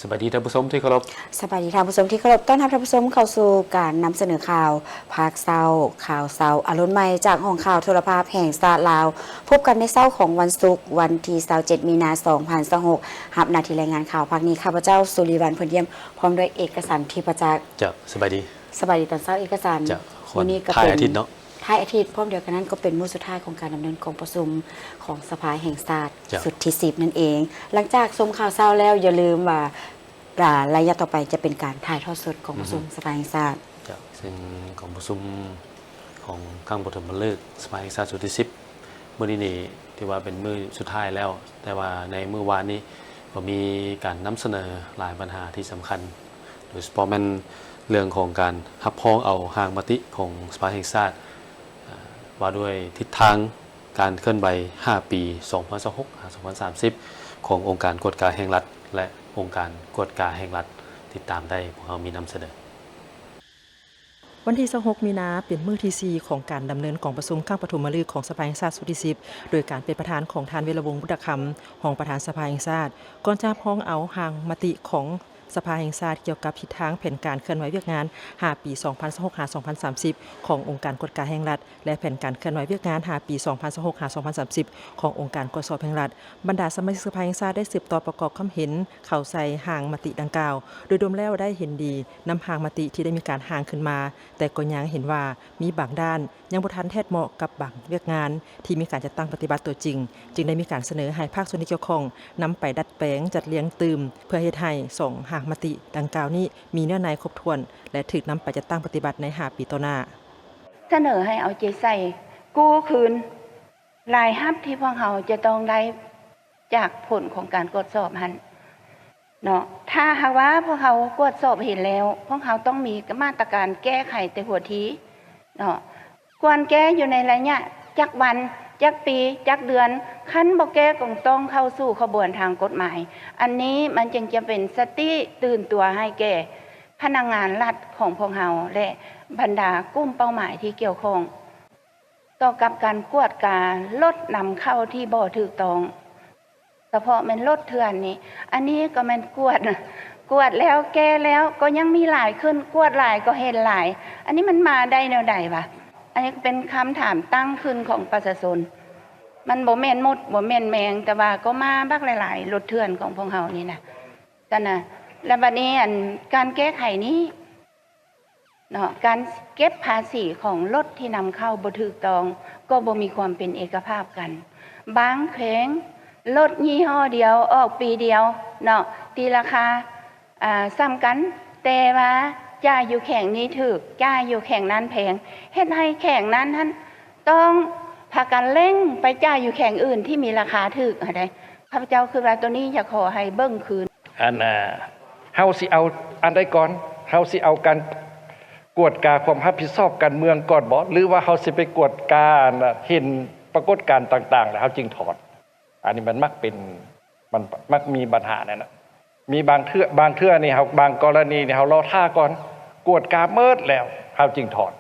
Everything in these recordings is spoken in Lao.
ສະບາຍດີທ່ານຜູ້ຊົມທີ່ເຄົາລົບ. ສະບາຍດີທ່ານຜູ້ຊົມທີ່ເຄົາລົບ. ຕ້ອນຮັບທ່ານຜູ້ຊົມເຂົ້າສູ່ການນຳສະເໜີຂ່າວພາກເຊົ້າ, ຂ່າວເຊົ້າອາລຸນໃໝ່ຈາກຫ້ອງຂ່າວໂທລະພາບແຫ່ງຊາດລາວ. ພົບກັນໃນເຊົ້າຂອງວັນສຸກ, ວັນທີຊາວເຈັດ ມີນາ ສອງພັນຊາວຫົກ. ຮັບໜ້າທີ່ລາຍງານຂ່າວພາກນີ້ ຂ້າພະເຈົ້າ ສຸລິວັນ ພົນຢ້ຽມ ພ້ອມດ້ວຍເອກະສັນ ທິບປະຈັກ. ເຈົ້າ, ສະບາຍດີ. ສະບາຍດີຕອນເຊົ້າ ເອກະສັນ. ເຈົ້າ, ມື້ນີ້ກໍເປັນທ້າຍອາທິດເນາະ. ທ້າຍອາທິດ, ພ້ອມດຽວກັນນັ້ນກໍເປັນມື້ສຸດທ້າຍຂອງການດຳເນີນກອງປະຊຸມຂອງສະພາແຫ່ງຊາດ ເຈົ້າ ຊຸດທີສິບນັ້ນເອງ. ຫຼັງຈາກຊົມຂ່າວເຊົ້າແລ້ວ ຢ່າລືມວ່າ ລະ ໄລຍະຕໍ່ໄປຈະເປັນການຖ່າຍທອດສົດກອງປະຊຸມ ອືຮຶ ສະພາແຫ່ງຊາດ. ເຈົ້າ, ເຊິ່ງກອງປະຊຸມຂອງຄັ້ງປະຖົມມະລຶກສະພາແຫ່ງຊາດຊຸດທີສິບ ມື້ນີ້ນີ້ຖືວ່າເປັນມື້ສຸດທ້າຍແລ້ວ, ແຕ່ວ່າໃນມື້ວານນີ້ກໍມີການນຳສະເໜີຫຼາຍບັນຫາທີ່ສຳຄັນ, ໂດຍສະເພາະແມ່ນເລື່ອງຂອງການຮັບຮອງເອົາຮ່າງມະຕິຂອງສະພາແຫ່ງຊາດ ອາ ວ່າດ້ວຍທິດທາງການເຄື່ອນໄຫວຫ້າປີ ສອງພັນຊາວຫົກ ຫາ ສອງພັນສາມສິບ ຂອງອົງການກວດກາແຫ່ງລັດ ແລະ ອົງການກວດກາແຫ່ງລັດ. ຕິດຕາມໄດ້, ພວກເຮົາມີນຳສະເໜີ. ວັນທີຊາວຫົກ ມີນາ ເປັນມື້ທີສີ່ຂອງການດຳເນີນກອງປະຊຸມຄັ້ງປະຖົມມະລຶກຂອງສະພາແຫ່ງຊາດຊຸດທີສິບ ໂດຍການເປັນປະທານຂອງທ່ານ ວິລະວົງ ບຸດຕະຄຳ ຮອງປະທານສະພາແຫ່ງຊາດ, ກ່ອນຈະຮັບຮອງເອົາຮ່າງມະຕິຂອງ ສະພາແຫ່ງຊາດກ່ຽວກັບທິດທາງແຜນການເຄື່ອນໄຫວວຽກງານຫ້າປີ ສອງພັນຊາວຫົກ ຫາ ສອງພັນສາມສິບ ຂອງອົງການກວດກາແຫ່ງລັດ ແລະ ແຜນການເຄື່ອນໄຫວວຽກງານຫ້າປີ ສອງພັນຊາວຫົກ ຫາ ສອງພັນສາມສິບ ຂອງອົງການກວດສອບແຫ່ງລັດ. ບັນດາສະມາຊິກສະພາແຫ່ງຊາດໄດ້ສືບຕໍ່ປະກອບຄຳເຫັນເຂົ້າໃສ່ຮ່າງມະຕິດັ່ງກ່າວ. ໂດຍລວມແລ້ວໄດ້ເຫັນດີນຳຮ່າງມະຕິທີ່ໄດ້ມີການຮ່າງຂຶ້ນມາ, ແຕ່ກໍຍັງເຫັນວ່າມີບາງດ້ານ ຍັງບໍ່ທັນແທດເໝາະກັບບາງວຽກງານທີ່ມີການຈັດຕັ້ງປະຕິບັດຕົວຈິງ, ຈຶ່ງໄດ້ມີການສະເໜີໃຫ້ພາກສ່ວນທີ່ກ່ຽວຂ້ອງນຳໄປດັດແປງຈັດລຽງຕື່ມ ເພື່ອເຮັດໃຫ້ສອງຮ່າງມະຕິດັ່ງກ່າວນີ້ມີເນື້ອໃນຄົບຖ້ວນ ແລະ ຖືກນຳໄປຈັດຕັ້ງປະຕິບັດໃນຫ້າປີຕໍ່ໜ້າ. ສະເໜີໃຫ້ເອົາໃຈໃສ່ກູ້ຄືນລາຍຮັບທີ່ພວກເຮົາຈະຕ້ອງໄດ້ຈາກຜົນຂອງການກວດສອບຫັ້ນ ເນາະ. ຖ້າຫາກວ່າພວກເຮົາກວດສອບເຫັນແລ້ວ, ພວກເຮົາຕ້ອງມີມາດຕະການແກ້ໄຂແຕ່ຫົວທີເນາະ. ຄວນແກ້ຢູ່ໃນໄລຍະຈັກວັນ, ຈັກປີ, ຈັກເດືອນ, ຄັນບໍ່ແກ້ກໍຕ້ອງເຂົ້າສູ່ຂະບວນທາງກົດໝາຍ. ອັນນີ້ມັນຈຶ່ງຈະເປັນສະຕິຕື່ນຕົວໃຫ້ແກ່ພະນັກງານລັດຂອງພວກເຮົາ ແລະ ບັນດາກຸ່ມເປົ້າໝາຍທີ່ກ່ຽວຂ້ອງ. ຕໍ່ກັບການກວດກາລົດນຳເຂົ້າທີ່ບໍ່ຖືກຕ້ອງ, ສະເພາະແມ່ນລົດເຖື່ອນນີ້, ອັນນີ້ກໍແມ່ນກວດ, ກວດແລ້ວແກ້ແລ້ວກໍຍັງມີຫຼາຍຂຶ້ນ, ກວດຫຼາຍກໍເຫັນຫຼາຍ. ອັນນີ້ມັນມາໄດ້ແນວໃດວະ? ອັນນີ້ກໍເປັນຄຳຖາມຕັ້ງຂຶ້ນຂອງປະຊາຊົນ. ມັນບໍ່ແມ່ນມົດ, ບໍ່ແມ່ນແມງ, ແຕ່ວ່າກໍມາບັກຫຼາຍໆ, ລົດເຖື່ອນຂອງພວກເຮົານີ້ນະ. ຊັ້ນນະ, ແລ້ວບັດນີ້ ອັນ ການແກ້ໄຂນີ້ ເນາະ, ການເກັບພາສີຂອງລົດທີ່ນຳເຂົ້າບໍ່ຖືກຕ້ອງ ກໍບໍ່ມີຄວາມເປັນເອກະພາບກັນ. ບາງແຂວງລົດຍີ່ຫໍ້ດຽວອອກປີດຽວເນາະ, ຕີລາຄາ ອ່າ ສ່ຳກັນ, ແຕ່ວ່າຈ່າຍຢູ່ແຂວງນີ້ຖືກ, ຈ່າຍຢູ່ແຂວງນັ້ນແພງ, ເຮັດໃຫ້ແຂວງນັ້ນຫັ້ນຕ້ອງພາກັນເລັ່ງໄປຈ່າຍຢູ່ແຂວງອື່ນທີ່ມີລາຄາຖືກຫັ້ນໃດ. ຂ້າພະເຈົ້າຄິດວ່າໂຕນີ້ຢາກຂໍໃຫ້ເບິ່ງຄືນ. ອັນ ເຮົາຊິເອົາອັນໃດກ່ອນ? ເຮົາຊິເອົາການກວດກາຄວາມຮັບຜິດຊອບການເມືອງກ່ອນບໍ? ຫຼືວ່າເຮົາຊິໄປກວດກາ ອັນ ເຫັນປາກົດການຕ່າງໆ ແລ້ວເຮົາຈຶ່ງຖອນ? ອັນນີ້ມັນມັກເປັນ ມັນມັກມີບັນຫານັ້ນນະ. ມີບາງເທື່ອ ບາງເທື່ອນີ້ເຮົາ ບາງກໍລະນີນີ້ເຮົາລໍຖ້າກ່ອນ, ກວດກາໝົດແລ້ວເຮົາຈຶ່ງຖອນ.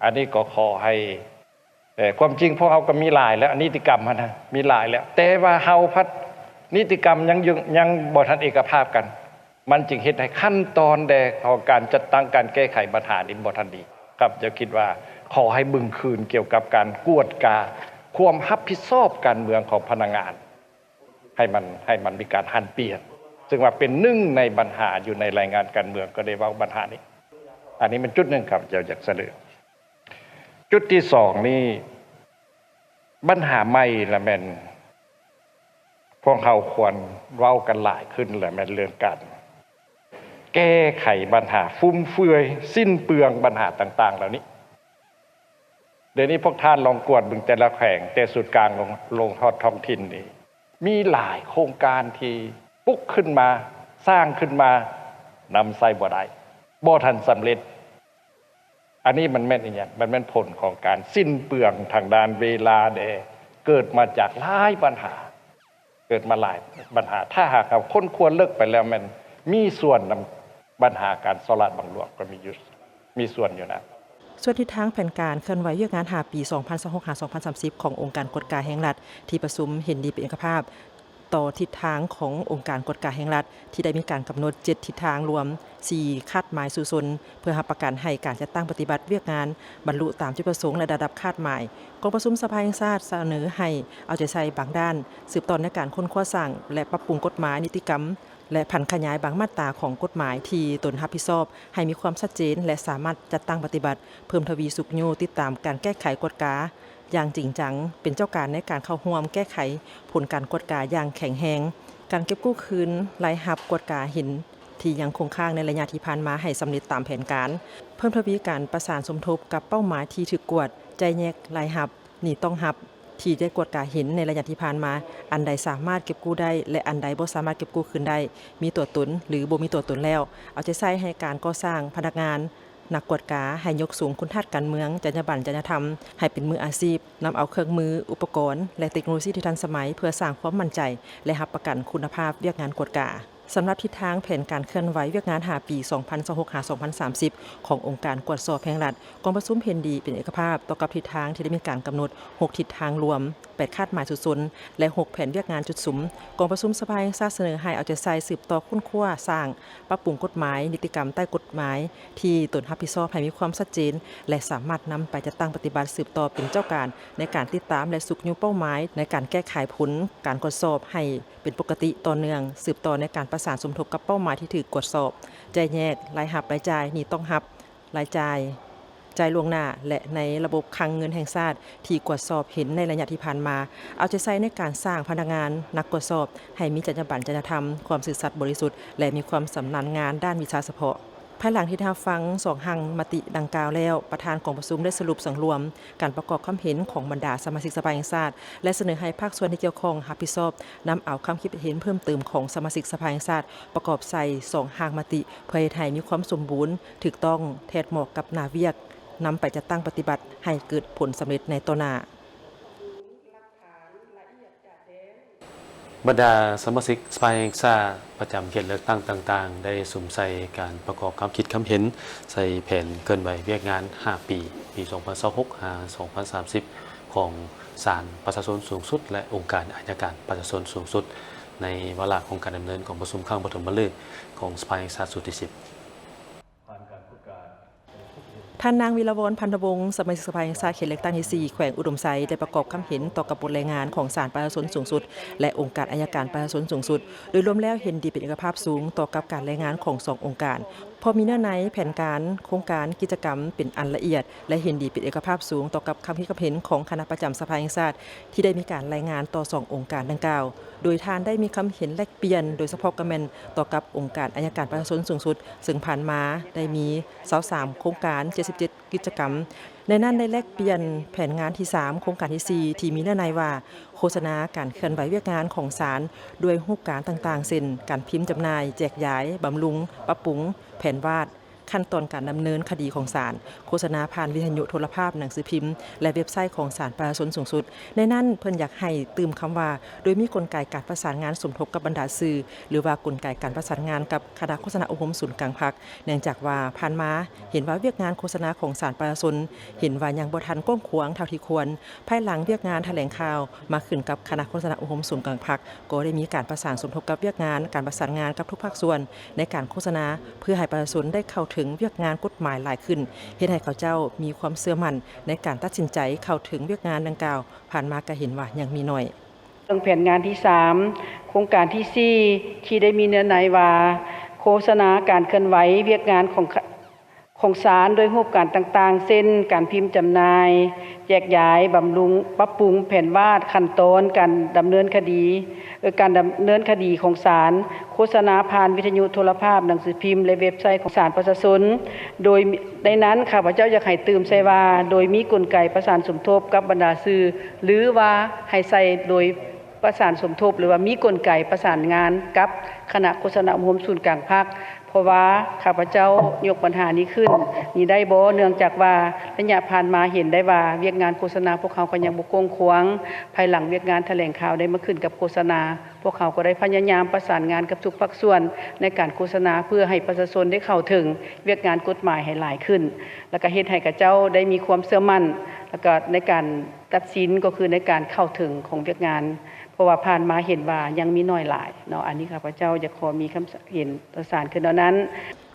ອັນນີ້ກໍຂໍໃຫ້ ເອີ ຄວາມຈິງພວກເຮົາກໍມີຫຼາຍແລ້ວ, ນິຕິກຳຫັ້ນນະ ມີຫຼາຍແລ້ວ, ແຕ່ວ່າເຮົາພັດນິຕິກຳຍັງຢູ່ ຍັງບໍ່ທັນເອກະພາບກັນ, ມັນຈຶ່ງເຮັດໃຫ້ຂັ້ນຕອນແດ່ຂອງການຈັດຕັ້ງການແກ້ໄຂບັນຫານີ້ບໍ່ທັນດີ. ຂ້າພະເຈົ້າຄິດວ່າ ຂໍໃຫ້ເບິ່ງຄືນກ່ຽວກັບການກວດກາຄວາມຮັບຜິດຊອບການເມືອງຂອງພະນັກງານ ໃຫ້ມັນ ໃຫ້ມັນມີການຫັນປ່ຽນ, ເຊິ່ງວ່າເປັນໜຶ່ງໃນບັນຫາຢູ່ໃນລາຍງານການເມືອງ ກໍໄດ້ເວົ້າບັນຫານີ້. ອັນນີ້ແມ່ນຈຸດໜຶ່ງ ຂ້າພະເຈົ້າຢາກສະເໜີ. ຈຸດທີສອງນີ້ ບັນຫາໃໝ່ລະແມ່ນ ພວກເຮົາຄວນເວົ້າກັນຫຼາຍຂຶ້ນລະແມ່ນເລື່ອງການແກ້ໄຂບັນຫາຟຸມເຟືອຍ ສິ້ນເປືອງ ບັນຫາຕ່າງໆເຫຼົ່ານີ້. ດຽວນີ້ພວກທ່ານລອງກວດເບິ່ງແຕ່ລະແຂວງ ແຕ່ສູນກາງລົງ ລົງຮອດທ້ອງຖິ່ນນີ້ ມີຫຼາຍໂຄງການທີ່ປຸກຂຶ້ນມາ ສ້າງຂຶ້ນມາ ນຳໃຊ້ບໍ່ໄດ້ ບໍ່ທັນສຳເລັດ. ອັນນີ້ມັນແມ່ນອີ່ຫຍັງ? ມັນແມ່ນຜົນຂອງການສິ້ນເປືອງທາງດ້ານເວລາແດ່ ເກີດມາຈາກຫຼາຍບັນຫາ ເກີດມາຫຼາຍບັນຫາ. ຖ້າຫາກເຮົາຄົ້ນຄວ້າເລິກໄປແລ້ວ ແມ່ນມີສ່ວນນຳບັນຫາການສໍ້ລາດບັງຫຼວງກໍມີຢູ່ ມີສ່ວນຢູ່ນະ. ສ່ວນທິດທາງແຜນການເຄື່ອນໄຫວວຽກງານຫ້າປີ ສອງພັນຊາວຫົກ ຫາ ສອງພັນສາມສິບ ຂອງອົງການກວດກາແຫ່ງລັດ ທີ່ປະຊຸມເຫັນດີເປັນເອກະພາບ ຕໍ່ທິດທາງຂອງອົງການກວດກາແຫ່ງລັດ ທີ່ໄດ້ມີການກຳນົດເຈັດທິດທາງລວມ ສີ່ຄາດໝາຍສູ້ຊົນ ເພື່ອຮັບປະກັນໃຫ້ການຈັດຕັ້ງປະຕິບັດວຽກງານບັນລຸຕາມຈຸດປະສົງ ແລະ ລະດັບຄາດໝາຍ. ກອງປະຊຸມສະພາແຫ່ງຊາດສະເໜີໃຫ້ເອົາໃຈໃສ່ບາງດ້ານ, ສືບຕໍ່ໃນການຄົ້ນຄວ້າສ້າງ ແລະ ປັບປຸງກົດໝາຍ, ນິຕິກຳ ແລະ ຜັນຂະຫຍາຍບາງມາດຕາຂອງກົດໝາຍທີ່ຕົນຮັບຜິດຊອບ ໃຫ້ມີຄວາມຊັດເຈນ ແລະ ສາມາດຈັດຕັ້ງປະຕິບັດ, ເພີ່ມທະວີຊຸກຍູ້ຕິດຕາມການແກ້ໄຂກວດກາຢ່າງຈິງຈັງ, ເປັນເຈົ້າການໃນການເຂົ້າຮ່ວມແກ້ໄຂຜົນການກວດກາຢ່າງແຂງແຮງ, ການເກັບກູ້ຄືນລາຍຮັບກວດກາເຫັນທີ່ຍັງຄົງຄ້າງໃນໄລຍະທີ່ຜ່ານມາໃຫ້ສຳເລັດຕາມແຜນການ, ເພີ່ມທະວີການປະສານສົມທົບກັບເປົ້າໝາຍທີ່ຖືກກວດ, ແຈກແຍກລາຍຮັບ, ໜີ້ຕ້ອງຮັບ ທີ່ໄດ້ກວດກາເຫັນໃນໄລຍະທີ່ຜ່ານມາ, ອັນໃດສາມາດເກັບກູ້ໄດ້ ແລະ ອັນໃດບໍ່ສາມາດເກັບກູ້ຄືນໄດ້, ມີຕົວຕົນ ຫຼື ບໍ່ມີຕົວຕົນແລ້ວ, ເອົາໃຈໃສ່ໃຫ້ການກໍ່ສ້າງພະນັກງານ ນັກກວດກາ ໃຫ້ຍົກສູງຄຸນທາດການເມືອງ, ຈັນຍາບັນ, ຈັນຍາທຳ ໃຫ້ເປັນມືອາຊີບ, ນຳເອົາເຄື່ອງມື, ອຸປະກອນ ແລະ ເຕັກໂນໂລຊີທີ່ທັນສະໄໝ ເພື່ອສ້າງຄວາມໝັ້ນໃຈ ແລະ ຮັບປະກັນຄຸນນະພາບວຽກງານກວດກາ. ສຳລັບທິດທາງແຜນການເຄື່ອນໄຫວວຽກງານຫ້າປີ ສອງພັນຊາວຫົກ ຫາ ສອງພັນສາມສິບ ຂອງອົງການກວດສອບແຫ່ງລັດ, ກອງປະຊຸມເຫັນດີເປັນເອກະພາບຕໍ່ກັບທິດທາງທີ່ໄດ້ມີການກຳນົດ ຫົກທິດທາງລວມ, ແປດຄາດໝາຍຊຸດຊົນ ແລະ ຫົກແຜນວຽກງານຈຸດສຸມ. ກອງປະຊຸມສະພາແຫ່ງຊາດສະເໜີໃຫ້ເອົາໃຈໃສ່ສືບຕໍ່ຄົ້ນຄວ້າ, ສ້າງ, ປັບປຸງກົດໝາຍ, ນິຕິກຳໃຕ້ກົດໝາຍທີ່ຕົນຮັບຜິດຊອບໃຫ້ມີຄວາມຊັດເຈນ ແລະ ສາມາດນຳໄປຈັດຕັ້ງປະຕິບັດ, ສືບຕໍ່ເປັນເຈົ້າການໃນການຕິດຕາມ ແລະ ຊຸກຍູ້ເປົ້າໝາຍໃນການແກ້ໄຂຜົນການກວດສອບໃຫ້ ເປັນປົກກະຕິຕໍ່ເນື່ອງ, ສືບຕໍ່ໃນການປະສານສົມທົບກັບເປົ້າໝາຍທີ່ຖືກກວດສອບ, ແຈກແຍກລາຍຮັບ, ລາຍຈ່າຍ, ໜີ້ຕ້ອງຮັບ, ລາຍຈ່າຍ, ຈ່າຍລ່ວງໜ້າ ແລະ ໃນລະບົບຄັງເງິນແຫ່ງຊາດທີ່ກວດສອບເຫັນໃນໄລຍະທີ່ຜ່ານມາ, ເອົາໃຈໃສ່ໃນການສ້າງພະນັກງານນັກກວດສອບໃຫ້ມີຈັນຍາບັນ, ຈັນຍາທຳ, ຄວາມຊື່ສັດບໍລິສຸດ ແລະ ມີຄວາມຊຳນານງານດ້ານວິຊາສະເພາະ. ພາຍຫຼັງທີ່ໄດ້ຮັບຟັງສອງຮ່າງມະຕິດັ່ງກ່າວແລ້ວ, ປະທານກອງປະຊຸມໄດ້ສະຫຼຸບສັງລວມການປະກອບຄຳເຫັນຂອງບັນດາສະມາຊິກສະພາແຫ່ງຊາດ ແລະ ສະເໜີໃຫ້ພາກສ່ວນທີ່ກ່ຽວຂ້ອງຮັບຜິດຊອບ ນຳເອົາຄຳຄິດເຫັນເພີ່ມເຕີມຂອງສະມາຊິກສະພາແຫ່ງຊາດປະກອບໃສ່ສອງຮ່າງມະຕິ ເພື່ອເຮັດໃຫ້ມີຄວາມສົມບູນ, ຖືກຕ້ອງ, ແທດເໝາະກັບໜ້າວຽກ, ນຳໄປຈັດຕັ້ງປະຕິບັດໃຫ້ເກີດຜົນສຳເລັດໃນຕໍ່ໜ້າ. ບັນດາສະມາຊິກສະພາແຫ່ງຊາດປະຈຳເຂດເລືອກຕັ້ງຕ່າງໆ ໄດ້ສຸມໃສ່ການປະກອບຄຳຄິດຄຳເຫັນໃສ່ແຜນເຄື່ອນໄຫວວຽກງານຫ້າປີ ປີສອງພັນຊາວຫົກ ຫາ ສອງພັນສາມສິບ ຂອງສານປະຊາຊົນສູງສຸດ ແລະ ອົງການໄອຍະການປະຊາຊົນສູງສຸດ ໃນວາລະຂອງການດຳເນີນກອງປະຊຸມຄັ້ງປະຖົມມະລຶກຂອງສະພາແຫ່ງຊາດຊຸດທີສິບ. ທ່ານນາງ ວິລະວອນ ພັນທະວົງ ສະມາຊິກສະພາແຫ່ງຊາດເຂດເລືອກຕັ້ງທີສີ່ ແຂວງອຸດົມໄຊ ໄດ້ປະກອບຄຳເຫັນຕໍ່ກັບບົດລາຍງານຂອງສານປະຊາຊົນສູງສຸດ ແລະ ອົງການໄອຍະການປະຊາຊົນສູງສຸດ. ໂດຍລວມແລ້ວເຫັນດີເປັນເອກະພາບສູງຕໍ່ກັບການລາຍງານຂອງສອງອົງການ, ເພາະມີເນື້ອໃນ, ແຜນການ, ໂຄງການ, ກິດຈະກຳເປັນອັນລະອຽດ ແລະ ເຫັນດີເປັນເອກະພາບສູງຕໍ່ກັບຄຳຄິດຄຳເຫັນຂອງຄະນະປະຈຳສະພາແຫ່ງຊາດ ທີ່ໄດ້ມີການລາຍງານຕໍ່ສອງອົງການດັ່ງກ່າວ, ໂດຍທ່ານໄດ້ມີຄຳເຫັນແລກປ່ຽນ, ໂດຍສະເພາະກໍແມ່ນຕໍ່ກັບອົງການໄອຍະການປະຊາຊົນສູງສຸດ, ເຊິ່ງຜ່ານມາໄດ້ມີຊາວສາມໂຄງການ, ເຈັດສິບເຈັດກິດຈະກຳ, ໃນນັ້ນໄດ້ແລກປ່ຽນແຜນງານທີສາມ ໂຄງການທີສີ່ ທີ່ມີເນື້ອໃນວ່າ ໂຄສະນາການເຄື່ອນໄຫວວຽກງານຂອງສານດ້ວຍຮູບການຕ່າງໆ ເຊັ່ນ ການພິມຈຳໜ່າຍ, ແຈກຢາຍ, ບຳລຸງ, ປັບປຸງ, ແຜນວາດ, ຂັ້ນຕອນການດຳເນີນຄະດີຂອງສານ, ໂຄສະນາຜ່ານວິທະຍຸ, ໂທລະພາບ, ໜັງສືພິມ ແລະ ເວັບໄຊຂອງສານປະຊາຊົນສູງສຸດ. ໃນນັ້ນເພິ່ນຢາກໃຫ້ຕື່ມຄຳວ່າ ໂດຍມີກົນໄກການປະສານງານສົມທົບກັບບັນດາສື່ ຫຼືວ່າກົນໄກການປະສານງານກັບຄະນະໂຄສະນາອົບຮົມສູນກາງພັກ, ເນື່ອງຈາກວ່າຜ່ານມາເຫັນວ່າວຽກງານໂຄສະນາຂອງສານປະຊາຊົນ ເຫັນວ່າຍັງບໍ່ທັນກວ້າງຂວາງເທົ່າທີ່ຄວນ. ພາຍຫຼັງວຽກງານຖະແຫຼງຂ່າວມາຂຶ້ນກັບຄະນະໂຄສະນາອົບຮົມສູນກາງພັກ ກໍໄດ້ມີການປະສານສົມທົບກັບວຽກງານການປະສານງານກັບທຸກພາກສ່ວນໃນການໂຄສະນາ ເພື່ອໃຫ້ປະຊາຊົນໄດ້ເຂົ້າເຖິງວຽກງານກົດໝາຍຫຼາຍຂຶ້ນ, ເຮັດໃຫ້ເຂົາເຈົ້າມີຄວາມເຊື່ອໝັ້ນໃນການຕັດສິນໃຈເຂົ້າເຖິງວຽກງານດັ່ງກ່າວ, ຜ່ານມາກໍເຫັນວ່າຍັງມີໜ້ອຍ. ເລື່ອງແຜນງານທີສາມ ໂຄງການທີສີ່ ທີ່ໄດ້ມີເນື້ອໃນວ່າ ໂຄສະນາການເຄື່ອນໄຫວວຽກງານຂອງ ຂອງສານໂດຍຮູບການຕ່າງໆ ເຊັ່ນ ການພິມຈຳໜ່າຍ, ແຈກຢາຍ, ບຳລຸງ, ປັບປຸງແຜນວາດ, ຂັ້ນຕອນການດຳເນີນຄະດີ, ເອີ ການດຳເນີນຄະດີຂອງສານ, ໂຄສະນາຜ່ານວິທະຍຸ, ໂທລະພາບ, ໜັງສືພິມ ແລະ ເວັບໄຊຂອງສານປະຊາຊົນ, ໂດຍໃນນັ້ນ ຂ້າພະເຈົ້າຢາກໃຫ້ຕື່ມໃສ່ວ່າ ໂດຍມີກົນໄກປະສານສົມທົບກັບບັນດາສື່ ຫຼືວ່າໃຫ້ໃສ່ໂດຍ ປະສານສົມທົບ ຫຼືວ່າມີກົນໄກປະສານງານກັບຄະນະໂຄສະນາອົບຮົມສູນກາງພັກ, ເພາະວ່າຂ້າພະເຈົ້າຍົກບັນຫານີ້ຂຶ້ນນີ້ໄດ້ບໍ່? ເນື່ອງຈາກວ່າໄລຍະຜ່ານມາເຫັນໄດ້ວ່າວຽກງານໂຄສະນາພວກເຮົາກໍຍັງບໍ່ກວ້າງຂວາງ. ພາຍຫຼັງວຽກງານຖະແຫຼງຂ່າວໄດ້ມາຂຶ້ນກັບໂຄສະນາ, ພວກເຮົາກໍໄດ້ພະຍາຍາມປະສານງານກັບທຸກພາກສ່ວນໃນການໂຄສະນາ ເພື່ອໃຫ້ປະຊາຊົນໄດ້ເຂົ້າເຖິງວຽກງານກົດໝາຍໃຫ້ຫຼາຍຂຶ້ນ ແລ້ວກໍເຮັດໃຫ້ເຂົາເຈົ້າໄດ້ມີຄວາມເຊື່ອໝັ້ນ ແລ້ວກໍໃນການຕັດສິນ ກໍຄືໃນການເຂົ້າເຖິງຂອງວຽກງານ ເພາະວ່າຜ່ານມາເຫັນວ່າຍັງມີໜ້ອຍຫຼາຍເນາະ. ອັນນີ້ຂ້າພະເຈົ້າຢາກຂໍມີຄຳເຫັນປະສານຂຶ້ນເທົ່ານັ້ນ.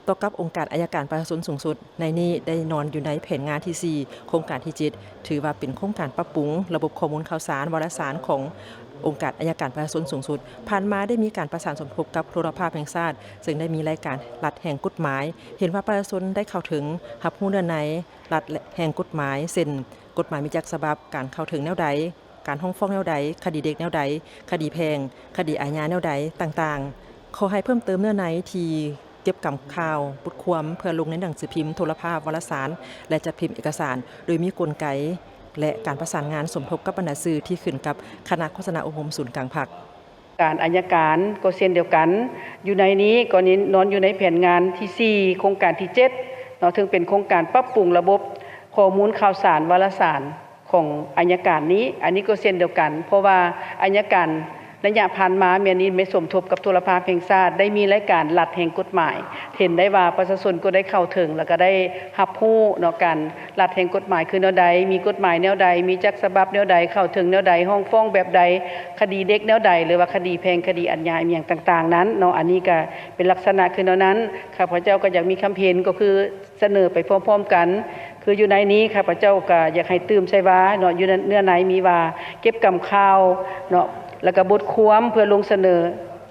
ຕໍ່ກັບອົງການໄອຍະການປະຊາຊົນສູງສຸດ, ໃນນີ້ໄດ້ນອນຢູ່ໃນແຜນງານທີສີ່ ໂຄງການທີເຈັດ ຖືວ່າເປັນໂຄງການປັບປຸງລະບົບຂໍ້ມູນຂ່າວສານວາລະສານຂອງອົງການໄອຍະການປະຊາຊົນສູງສຸດ. ຜ່ານມາໄດ້ມີການປະສານສົມທົບກັບໂທລະພາບແຫ່ງຊາດ, ເຊິ່ງໄດ້ມີລາຍການລັດແຫ່ງກົດໝາຍ. ເຫັນວ່າປະຊາຊົນໄດ້ເຂົ້າເຖິງ, ຮັບຮູ້ເນື້ອໃນລັດແຫ່ງກົດໝາຍ ເຊັ່ນ ກົດໝາຍມີຈັກສະບັບ, ການເຂົ້າເຖິງແນວໃດ, ການຮ້ອງຟ້ອງແນວໃດ, ຄະດີເດັກແນວໃດ, ຄະດີແພ່ງ, ຄະດີອາຍາແນວໃດຕ່າງໆ. ຂໍໃຫ້ເພີ່ມເຕີມເນື້ອໃນທີ່ເກັບກຳຂ່າວ, ບົດຄວາມ ເພື່ອລົງໃນໜັງສືພິມ, ໂທລະພາບ, ວາລະສານ ແລະ ຈັດພິມເອກະສານ ໂດຍມີກົນໄກ ແລະ ການປະສານງານສົມທົບກັບບັນດາສື່ທີ່ຂຶ້ນກັບຄະນະໂຄສະນາອົບຮົມສູນກາງພັກ. ການໄອຍະການກໍເຊັ່ນດຽວກັນ, ຢູ່ໃນນີ້ກໍນອນຢູ່ໃນແຜນງານທີສີ່ ໂຄງການທີເຈັດເນາະ, ເຊິ່ງເປັນໂຄງການປັບປຸງລະບົບຂໍ້ມູນຂ່າວສານວາລະສານ ຂອງໄອຍະການນີ້. ອັນນີ້ກໍເຊັ່ນດຽວກັນ, ເພາະວ່າໄອຍະການໄລຍະຜ່ານມາແມ່ນນີ້ໄດ້ສົມທົບກັບໂທລະພາບແຫ່ງຊາດ, ໄດ້ມີລາຍການລັດແຫ່ງກົດໝາຍ. ເຫັນໄດ້ວ່າປະຊາຊົນກໍໄດ້ເຂົ້າເຖິງ ແລ້ວກໍໄດ້ຮັບຮູ້ເນາະ, ການລັດແຫ່ງກົດໝາຍຄືແນວໃດ, ມີກົດໝາຍແນວໃດ, ມີຈັກສະບັບແນວໃດ, ເຂົ້າເຖິງແນວໃດ, ຮ້ອງຟ້ອງແບບໃດ, ຄະດີເດັກແນວໃດ ຫຼືວ່າຄະດີແພ່ງ, ຄະດີອາຍາ ອີ່ຫຍັງຕ່າງໆນັ້ນເນາະ. ອັນນີ້ກໍເປັນລັກສະນະຄືແນວນັ້ນ. ຂ້າພະເຈົ້າກໍຢາກມີຄຳເຫັນ ກໍຄື ສະເໜີໄປພ້ອມໆກັນ. ຄືຢູ່ໃນນີ້ຂ້າພະເຈົ້າກໍຢາກໃຫ້ຕື່ມໃສ່ວ່າເນາະ, ຢູ່ເນື້ອໃນມີວ່າເກັບກຳຂ່າວເນາະ, ແລ້ວກໍບົດຄວາມເພື່ອລົງສະເໜີ,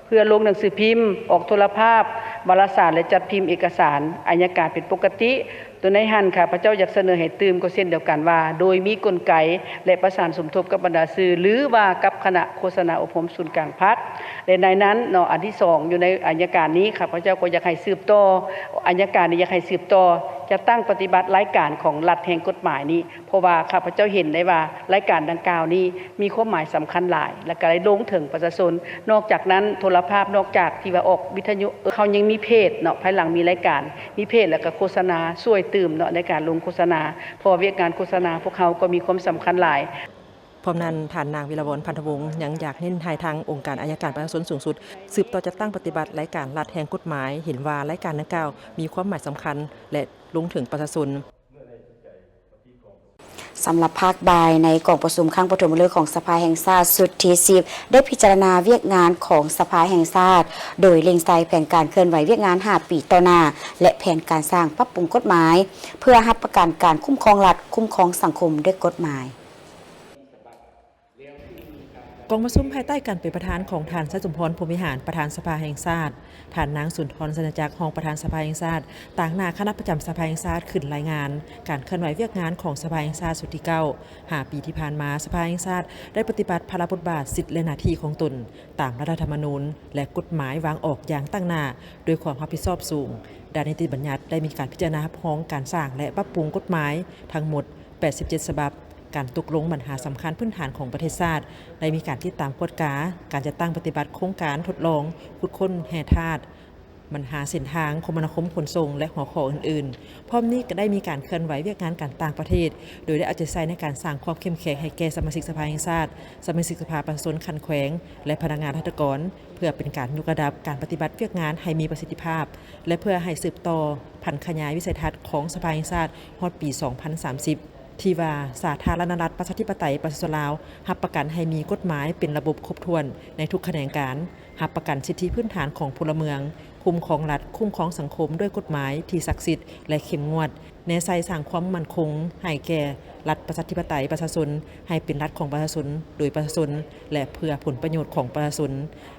ເພື່ອລົງໜັງສືພິມ, ອອກໂທລະພາບ, ວາລະສານ ແລະ ຈັດພິມເອກະສານໄອຍະການເປັນປົກກະຕິ. ໂຕໃນຫັ້ນຂ້າພະເຈົ້າຢາກສະເໜີໃຫ້ຕື່ມກໍເຊັ່ນດຽວກັນວ່າ ໂດຍມີກົນໄກ ແລະ ປະສານສົມທົບກັບບັນດາສື່ ຫຼືວ່າກັບຄະນະໂຄສະນາອົບຮົມສູນກາງພັກ. ແລະ ໃນນັ້ນເນາະ, ອັນທີສອງ ຢູ່ໃນໄອຍະການນີ້ ຂ້າພະເຈົ້າກໍຢາກໃຫ້ສືບຕໍ່, ໄອຍະການນີ້ຢາກໃຫ້ສືບຕໍ່ຈັດຕັ້ງປະຕິບັດລາຍການຂອງລັດແຫ່ງກົດໝາຍນີ້, ເພາະວ່າຂ້າພະເຈົ້າເຫັນໄດ້ວ່າລາຍການດັ່ງກ່າວນີ້ມີຄວາມໝາຍສຳຄັນຫຼາຍ ແລະ ກໍໄດ້ລົງເຖິງປະຊາຊົນ. ນອກຈາກນັ້ນ ໂທລະພາບ ນອກຈາກທີ່ວ່າອອກວິທະຍຸ, ເຮົາຍັງມີເພຈເນາະ, ພາຍຫຼັງມີລາຍການ, ມີເພຈ ແລ້ວກໍໂຄສະນາຊ່ວຍຕື່ມເນາະ ໃນການລົງໂຄສະນາ, ເພາະວ່າວຽກງານໂຄສະນາພວກເຮົາກໍມີຄວາມສຳຄັນຫຼາຍ. ພ້ອມນັ້ນ ທ່ານນາງ ວິລະວອນ ພັນທະວົງ ຍັງຢາກເນັ້ນໃຫ້ທາງອົງການໄອຍະການປະຊາຊົນສູງສຸດ ສືບຕໍ່ຈັດຕັ້ງປະຕິບັດລາຍການລັດແຫ່ງກົດໝາຍ, ເຫັນວ່າລາຍການດັ່ງກ່າວມີຄວາມໝາຍສຳຄັນ ແລະ ລົງເຖິງປະຊາຊົນ. ສຳລັບພາກບ່າຍໃນກອງປະຊຸມຄັ້ງປະຖົມມະລຶກຂອງສະພາແຫ່ງຊາດຊຸດທີສິບ ໄດ້ພິຈາລະນາວຽກງານຂອງສະພາແຫ່ງຊາດ ໂດຍເລັ່ງໃສ່ແຜນການເຄື່ອນໄຫວວຽກງານຫ້າປີຕໍ່ໜ້າ ແລະ ແຜນການສ້າງປັບປຸງກົດໝາຍ ເພື່ອຮັບປະກັນການຄຸ້ມຄອງລັດ, ຄຸ້ມຄອງສັງຄົມດ້ວຍກົດໝາຍ. ກອງປະຊຸມພາຍໃຕ້ການເປັນປະທານຂອງທ່ານ ໄຊສົມພອນ ພົມວິຫານ ປະທານສະພາແຫ່ງຊາດ, ທ່ານນາງ ສຸນທອນ ສັນຍະຈັກ ຮອງປະທານສະພາແຫ່ງຊາດ, ຕາງໜ້າຄະນະປະຈຳສະພາແຫ່ງຊາດ ຂຶ້ນລາຍງານການເຄື່ອນໄຫວວຽກງານຂອງສະພາແຫ່ງຊາດຊຸດທີເກົ້າ. ຫ້າປີທີ່ຜ່ານມາ, ສະພາແຫ່ງຊາດໄດ້ປະຕິບັດພາລະບົດບາດ, ສິດ ແລະ ໜ້າທີ່ຂອງຕົນຕາມລັດຖະທຳມະນູນ ແລະ ກົດໝາຍວາງອອກຢ່າງຕັ້ງໜ້າ, ດ້ວຍຄວາມຮັບຜິດຊອບສູງ. ດ້ານນິຕິບັນຍັດໄດ້ມີການພິຈາລະນາຮັບຮອງການສ້າງ ແລະ ປັບປຸງກົດໝາຍທັງໝົດ ແປດສິບເຈັດ ສະບັບ, ການຕົກລົງບັນຫາສຳຄັນພື້ນຖານຂອງປະເທດຊາດ ໄດ້ມີການຕິດຕາມກວດກາການຈັດຕັ້ງປະຕິບັດໂຄງການທົດລອງຂຸດຄົ້ນແຮ່ທາດ, ບັນຫາເສັ້ນທາງຄົມມະນາຄົມຂົນສົ່ງ ແລະ ຫົວຂໍ້ອື່ນໆ. ພ້ອມນີ້ກໍໄດ້ມີການເຄື່ອນໄຫວວຽກງານການຕ່າງປະເທດ, ໂດຍໄດ້ເອົາໃຈໃສ່ໃນການສ້າງຄວາມເຂັ້ມແຂງໃຫ້ແກ່ສະມາຊິກສະພາແຫ່ງຊາດ, ສະມາຊິກສະພາປະຊາຊົນຂັ້ນແຂວງ ແລະ ພະນັກງານລັດຖະກອນ, ເພື່ອເປັນການຍົກລະດັບການປະຕິບັດວຽກງານໃຫ້ມີປະສິດທິພາບ ແລະ ເພື່ອໃຫ້ສືບຕໍ່ຜັນຂະຫຍາຍວິໄສທັດຂອງສະພາແຫ່ງຊາດຮອດປີສອງພັນສາມສິບ ທີ່ວ່າສາທາລະນະລັດ ປະຊາທິປະໄຕ ປະຊາຊົນລາວ ຮັບປະກັນໃຫ້ມີກົດໝາຍເປັນລະບົບຄົບຖ້ວນໃນທຸກຂະແໜງການ, ຮັບປະກັນສິດທິພື້ນຖານຂອງພົນລະເມືອງ, ຄຸ້ມຄອງລັດ, ຄຸ້ມຄອງສັງຄົມດ້ວຍກົດໝາຍທີ່ສັກສິດ ແລະ ເຂັ້ມງວດ, ແນໃສ່ສ້າງຄວາມໝັ້ນຄົງໃຫ້ແກ່ລັດປະຊາທິປະໄຕປະຊາຊົນ ໃຫ້ເປັນລັດຂອງປະຊາຊົນ, ໂດຍປະຊາຊົນ ແລະ ເພື່ອຜົນປະໂຫຍດຂອງປະຊາຊົນ.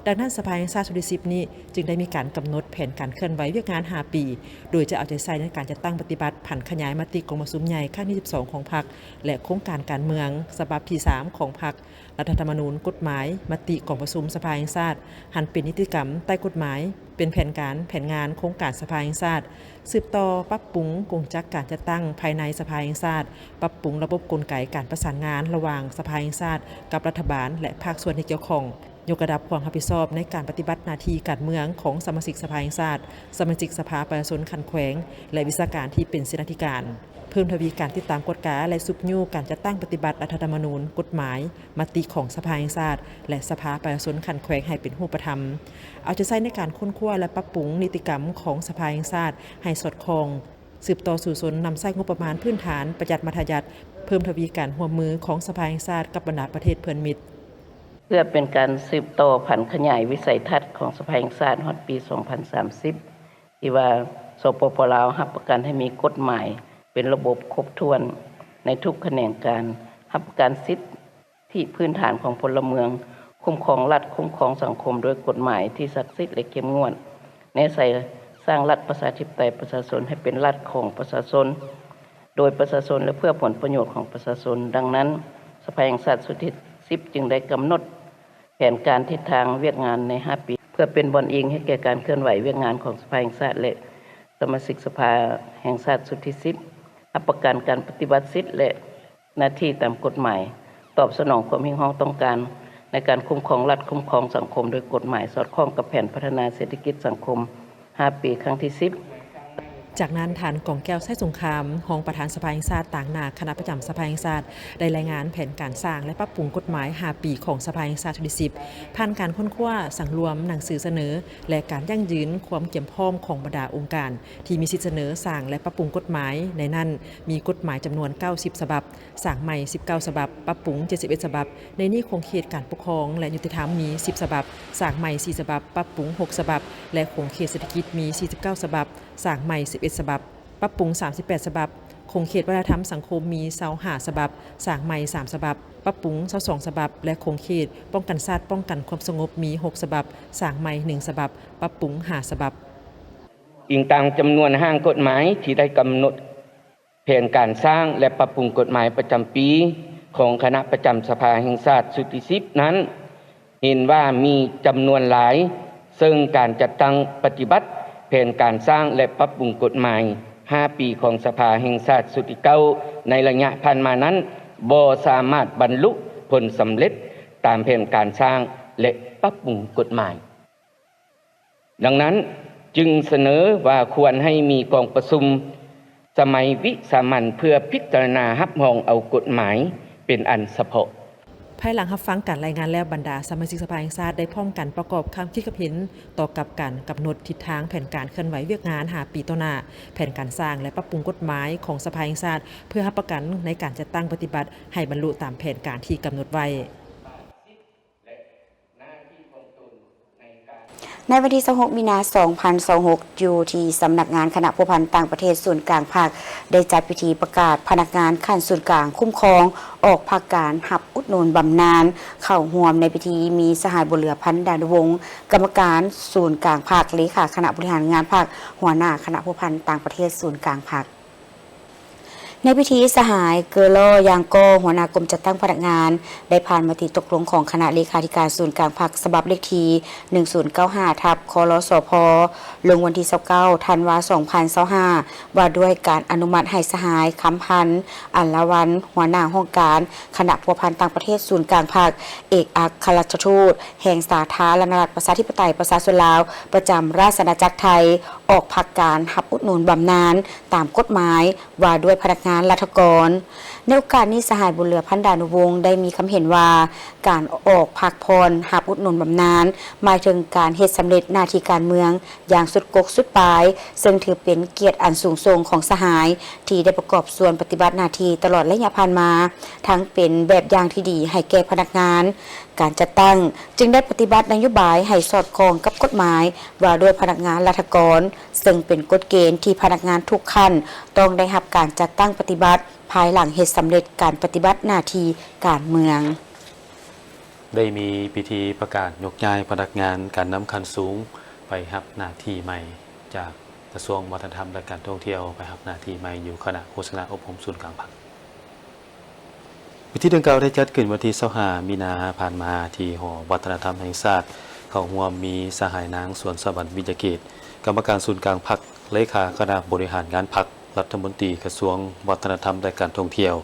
ດັ່ງນັ້ນ ສະພາແຫ່ງຊາດຊຸດທີສິບນີ້ ຈຶ່ງໄດ້ມີການກຳນົດແຜນການເຄື່ອນໄຫວວຽກງານຫ້າປີ, ໂດຍຈະເອົາໃຈໃສ່ໃນການຈັດຕັ້ງປະຕິບັດຜັນຂະຫຍາຍມະຕິກອງປະຊຸມໃຫຍ່ຄັ້ງທີສິບສອງຂອງພັກ ແລະ ໂຄງການການເມືອງສະບັບທີສາມຂອງພັກ, ລັດຖະທຳມະນູນ, ກົດໝາຍ, ມະຕິກອງປະຊຸມສະພາແຫ່ງຊາດ ຫັນເປັນນິຕິກຳໃຕ້ກົດໝາຍ, ເປັນແຜນການ, ແຜນງານ, ໂຄງການສະພາແຫ່ງຊາດ, ສືບຕໍ່ປັບປຸງກົງຈັກການຈັດຕັ້ງພາຍໃນສະພາແຫ່ງຊາດ, ປັບປຸງລະບົບກົນໄກການປະສານງານລະຫວ່າງສະພາແຫ່ງຊາດກັບລັດຖະບານ ແລະ ພາກສ່ວນທີ່ກ່ຽວຂ້ອງ. ຍົກລະດັບຄວາມຮັບຜິດຊອບໃນການປະຕິບັດໜ້າທີ່ການເມືອງຂອງສະມາຊິກສະພາແຫ່ງຊາດ, ສະມາຊິກສະພາປະຊາຊົນຂັ້ນແຂວງ ແລະ ວິຊາການທີ່ເປັນເສນາທິການ, ເພີ່ມທະວີການຕິດຕາມກວດກາ ແລະ ຊຸກຍູ້ການຈັດຕັ້ງປະຕິບັດລັດຖະທຳມະນູນ, ກົດໝາຍ, ມະຕິຂອງສະພາແຫ່ງຊາດ ແລະ ສະພາປະຊາຊົນຂັ້ນແຂວງໃຫ້ເປັນຮູບປະທຳ, ເອົາໃຈໃສ່ໃນການຄົ້ນຄວ້າ ແລະ ປັບປຸງນິຕິກຳຂອງສະພາແຫ່ງຊາດໃຫ້ສອດຄ່ອງ, ສືບຕໍ່ສູ້ຊົນນຳໃຊ້ງົບປະມານພື້ນຖານປະຢັດມັດທະຍັດ, ເພີ່ມທະວີການຮ່ວມມືຂອງສະພາແຫ່ງຊາດກັບບັນດາປະເທດເພື່ອນມິດ. ເພື່ອເປັນການສືບຕໍ່ຜັນຂະຫຍາຍວິໄສທັດຂອງສະພາແຫ່ງຊາດຮອດປີສອງພັນສາມສິບ ທີ່ວ່າ ສປປ ລາວ ຮັບປະກັນໃຫ້ມີກົດໝາຍເປັນລະບົບຄົບຖ້ວນໃນທຸກຂະແໜງການ, ຮັບປະກັນສິດທິພື້ນຖານຂອງພົນລະເມືອງ, ຄຸ້ມຄອງລັດ, ຄຸ້ມຄອງສັງຄົມໂດຍກົດໝາຍທີ່ສັກສິດ ແລະ ເຂັ້ມງວດ, ແນໃສ່ສ້າງລັດປະຊາທິປະໄຕປະຊາຊົນໃຫ້ເປັນລັດຂອງປະຊາຊົນ, ໂດຍປະຊາຊົນ ແລະ ເພື່ອຜົນປະໂຫຍດຂອງປະຊາຊົນ. ດັ່ງນັ້ນ, ສະພາແຫ່ງຊາດຊຸດທີສິບຈຶ່ງໄດ້ກຳນົດແຜນການທິດທາງວຽກງານໃນຫ້າປີ ເພື່ອເປັນບ່ອນອີງໃຫ້ແກ່ການເຄື່ອນໄຫວວຽກງານຂອງສະພາແຫ່ງຊາດ ແລະ ສະມາຊິກສະພາແຫ່ງຊາດຊຸດທີສິບ, ຮັບປະກັນການປະຕິບັດສິດ ແລະ ໜ້າທີ່ຕາມກົດໝາຍ, ຕອບສະໜອງຄວາມຮຽກຮ້ອງຕ້ອງການໃນການຄຸ້ມຄອງລັດ, ຄຸ້ມຄອງສັງຄົມໂດຍກົດໝາຍ, ສອດຄ່ອງກັບແຜນພັດທະນາເສດຖະກິດສັງຄົມ ຫ້າປີ ຄັ້ງທີສິບ. ຈາກນັ້ນ, ທ່ານ ກອງແກ້ວ ໄຊສົງຄາມ ຮອງປະທານສະພາແຫ່ງຊາດ ຕາງໜ້າຄະນະປະຈຳສະພາແຫ່ງຊາດ ໄດ້ລາຍງານແຜນການສ້າງ ແລະ ປັບປຸງກົດໝາຍຫ້າປີຂອງສະພາແຫ່ງຊາດຊຸດທີສິບ, ຜ່ານການຄົ້ນຄວ້າ, ສັງລວມ, ໜັງສືສະເໜີ ແລະ ການຢັ້ງຢືນຄວາມກຽມພ້ອມຂອງບັນດາອົງການທີ່ມີສິດສະເໜີສ້າງ ແລະ ປັບປຸງກົດໝາຍ, ໃນນັ້ນມີກົດໝາຍຈຳນວນເກົ້າສິບສະບັບ, ສ້າງໃໝ່ສິບເກົ້າສະບັບ, ປັບປຸງເຈັດສິບເອັດສະບັບ. ໃນນີ້ຂົງເຂດການປົກຄອງ ແລະ ຍຸຕິທຳມີສິບສະບັບ, ສ້າງໃໝ່ສີ່ສະບັບ, ປັບປຸງຫົກສະບັບ ແລະ ຂົງເຂດເສດຖະກິດມີສີ່ສິບເກົ້າສະບັບ, ສ້າງໃໝ່ສິບເອັດສະບັບ, ປັບປຸງສາມສິບແປດສະບັບ, ຂົງເຂດວັດທະນະທຳສັງຄົມມີຊາວຫ້າສະບັບ, ສ້າງໃໝ່ສາມສະບັບ, ປັບປຸງຊາວສອງສະບັບ ແລະ ຂົງເຂດປ້ອງກັນຊາດປ້ອງກັນຄວາມສະຫງົບມີຫົກສະບັບ, ສ້າງໃໝ່ໜຶ່ງສະບັບ, ປັບປຸງຫ້າສະບັບ. ອີງຕາມຈຳນວນຮ່າງກົດໝາຍທີ່ໄດ້ກຳນົດ ແຜນການສ້າງ ແລະ ປັບປຸງກົດໝາຍປະຈຳປີຂອງຄະນະປະຈຳສະພາແຫ່ງຊາດຊຸດທີສິບນັ້ນ ເຫັນວ່າມີຈຳນວນຫຼາຍ, ເຊິ່ງການຈັດຕັ້ງປະຕິບັດແຜນການສ້າງ ແລະ ປັບປຸງກົດໝາຍຫ້າປີຂອງສະພາແຫ່ງຊາດຊຸດທີເກົ້າ ໃນໄລຍະຜ່ານມານັ້ນ ບໍ່ສາມາດບັນລຸຜົນສຳເລັດຕາມແຜນການສ້າງ ແລະ ປັບປຸງກົດໝາຍ. ດັ່ງນັ້ນ, ຈຶ່ງສະເໜີວ່າຄວນໃຫ້ມີກອງປະຊຸມສະໄໝວິສາມັນ ເພື່ອພິຈາລະນາຮັບຮອງເອົາກົດໝາຍເປັນອັນສະເພາະ. ພາຍຫຼັງຮັບຟັງການລາຍງານແລ້ວ, ບັນດາສະມາຊິກສະພາແຫ່ງຊາດໄດ້ພ້ອມກັນປະກອບຄຳຄິດຄຳເຫັນຕໍ່ກັບການກຳນົດທິດທາງແຜນການເຄື່ອນໄຫວວຽກງານຫ້າປີຕໍ່ໜ້າ, ແຜນການສ້າງ ແລະ ປັບປຸງກົດໝາຍຂອງສະພາແຫ່ງຊາດ ເພື່ອຮັບປະກັນໃນການຈັດຕັ້ງປະຕິບັດໃຫ້ບັນລຸຕາມແຜນການທີ່ກຳນົດໄວ້. ໃນວັນທີຊາວຫົກ ມີນາ ສອງພັນຊາວຫົກ ຢູ່ທີ່ສຳນັກງານຄະນະພົວພັນຕ່າງປະເທດສູນກາງພັກ ໄດ້ຈັດພິທີປະກາດພະນັກງານຂັ້ນສູນກາງຄຸ້ມຄອງອອກພັກການຮັບອຸດໜູນບຳນານ. ເຂົ້າຮ່ວມໃນພິທີມີສະຫາຍ ບຸນເຫຼືອພັນ ດານຸວົງ ກຳມະການສູນກາງພັກ, ເລຂາຄະນະບໍລິຫານງານພັກ, ຫົວໜ້າຄະນະພົວພັນຕ່າງປະເທດສູນກາງພັກ. ໃນພິທີ, ສະຫາຍ ເກີລໍ ຢາງກໍ ຫົວໜ້າກົມຈັດຕັ້ງພະນັກງານ ໄດ້ຜ່ານມະຕິຕົກລົງຂອງຄະນະເລຂາທິການສູນກາງພັກ ສະບັບເລກທີ ໜຶ່ງສູນເກົ້າຫ້າ ທັບ ຄລສພ ລົງວັນທີ ຊາວເກົ້າ ທັນວາ ສອງພັນຊາວຫ້າ ວ່າດ້ວຍການອະນຸມັດໃຫ້ສະຫາຍ ຄຳພັນ ອັນລະວັນ ຫົວໜ້າຫ້ອງການຄະນະພົວພັນຕ່າງປະເທດສູນກາງພັກ, ເອກອັກຄະລັດຖະທູດແຫ່ງສາທາລະນະລັດ ປະຊາທິປະໄຕ ປະຊາຊົນລາວ ປະຈຳລາຊະອານາຈັກໄທ ອອກພັກການຮັບອຸດໜູນບຳນານຕາມກົດໝາຍ ວ່າດ້ວຍພະນັກງານລັດຖະກອນ. ໃນໂອກາດນີ້, ສະຫາຍ ບຸນເຫຼືອ ພັນດານຸວົງ ໄດ້ມີຄຳເຫັນວ່າ ການອອກພັກຜ່ອນຮັບອຸດໜູນບຳນານ ໝາຍເຖິງການເຮັດສຳເລັດໜ້າທີ່ການເມືອງຢ່າງສຸດກົກສຸດປາຍ, ເຊິ່ງຖືເປັນກຽດອັນສູງສົ່ງຂອງສະຫາຍ ທີ່ໄດ້ປະກອບສ່ວນປະຕິບັດໜ້າທີ່ຕະຫຼອດໄລຍະຜ່ານມາ, ທັງເປັນແບບຢ່າງທີ່ດີໃຫ້ແກ່ພະນັກງານ. ການຈັດຕັ້ງຈຶ່ງໄດ້ປະຕິບັດນະໂຍບາຍໃຫ້ສອດຄ່ອງກັບກົດໝາຍວ່າດ້ວຍພະນັກງານລັດຖະກອນ, ເຊິ່ງເປັນກົດເກນທີ່ພະນັກງານທຸກຂັ້ນຕ້ອງໄດ້ຮັບການຈັດຕັ້ງປະຕິບັດ ພາຍຫຼັງເຮັດສຳເລັດການປະຕິບັດໜ້າທີ່ການເມືອງ. ໄດ້ມີພິທີປະກາດຍົກຍ້າຍພະນັກງານການນຳຂັ້ນສູງໄປຮັບໜ້າທີ່ໃໝ່ ຈາກກະຊວງວັດທະນະທຳ ແລະ ການທ່ອງທ່ຽວ ໄປຮັບໜ້າທີ່ໃໝ່ຢູ່ຄະນະໂຄສະນາອົບຮົມສູນກາງພັກ. ພິທີດັ່ງກ່າວໄດ້ຈັດຂຶ້ນວັນທີຊາວຫ້າ ມີນາຜ່ານມາ ທີ່ຫໍວັດທະນະທຳແຫ່ງຊາດ. ເຂົ້າຮ່ວມມີສະຫາຍນາງ ສວນສະຫວັນ ວິຍະເກດ ກຳມະການສູນກາງພັກ, ເລຂາຄະນະບໍລິຫານງານພັກ, ລັດຖະມົນຕີກະຊວງວັດທະນະທຳ ແລະ ການທ່ອງທ່ຽວ.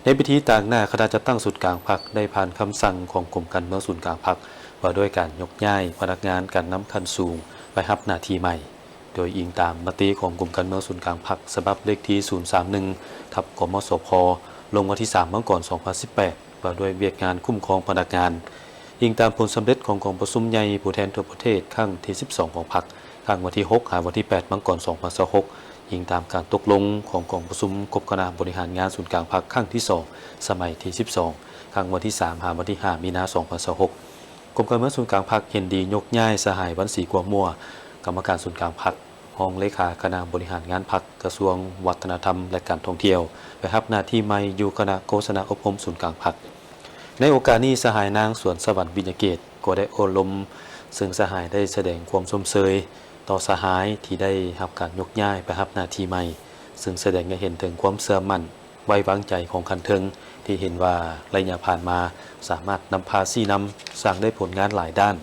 ໃນພິທີ, ຕາງໜ້າຄະນະຈັດຕັ້ງສູນກາງພັກ ໄດ້ຜ່ານຄຳສັ່ງຂອງກົມການເມືອງສູນກາງພັກ ວ່າດ້ວຍການຍົກຍ້າຍພະນັກງານການນຳຂັ້ນສູງໄປຮັບໜ້າທີ່ໃໝ່, ໂດຍອີງຕາມມະຕິຂອງກົມການເມືອງສູນກາງພັກ ສະບັບເລກທີສູນສາມໜຶ່ງ ທັບ ກມສພ ລົງວັນທີສາມ ມັງກອນ ສອງພັນສິບແປດ ວ່າດ້ວຍວຽກງານຄຸ້ມຄອງພະນັກງານ, ອີງຕາມຜົນສຳເລັດຂອງກອງປະຊຸມໃຫຍ່ຜູ້ແທນທົ່ວປະເທດຄັ້ງທີສິບສອງຂອງພັກ ຄັ້ງວັນທີຫົກ ຫາວັນທີແປດ ມັງກອນ ສອງພັນຊາວຫົກ, ອີງຕາມການຕົກລົງຂອງກອງປະຊຸມກົມຄະນະບໍລິຫານງານສູນກາງພັກຄັ້ງທີສອງ ສະໄໝທີສິບສອງ ຄັ້ງວັນທີສາມ ຫາວັນທີຫ້າ ມີນາ ສອງພັນຊາວຫົກ. ກົມການເມືອງສູນກາງພັກເຫັນດີຍົກຍ້າຍສະຫາຍ ວັນສີ ກົວມົວ ກຳມະການສູນກາງພັກ, ຮອງເລຂາຄະນະບໍລິຫານງານພັກ ກະຊວງວັດທະນະທຳ ແລະ ການທ່ອງທ່ຽວ ໄປຮັບໜ້າທີ່ໃໝ່ຢູ່ຄະນະໂຄສະນາອົບຮົມສູນກາງພັກ. ໃນໂອກາດນີ້ ສະຫາຍນາງ ສວນສະຫວັນ ວິຍະເກດ ກໍໄດ້ໂອ້ລົມ, ເຊິ່ງສະຫາຍໄດ້ສະແດງຄວາມຊົມເຊີຍຕໍ່ສະຫາຍທີ່ໄດ້ຮັບການຍົກຍ້າຍໄປຮັບໜ້າທີ່ໃໝ່, ເຊິ່ງສະແດງໃຫ້ເຫັນເຖິງຄວາມເຊື່ອໝັ້ນ ໄວ້ວາງໃຈຂອງຂັ້ນເທິງ ທີ່ເຫັນວ່າໄລຍະຜ່ານມາສາມາດນຳພາຊີ້ນຳ ສ້າງໄດ້ຜົນງານຫຼາຍດ້ານ,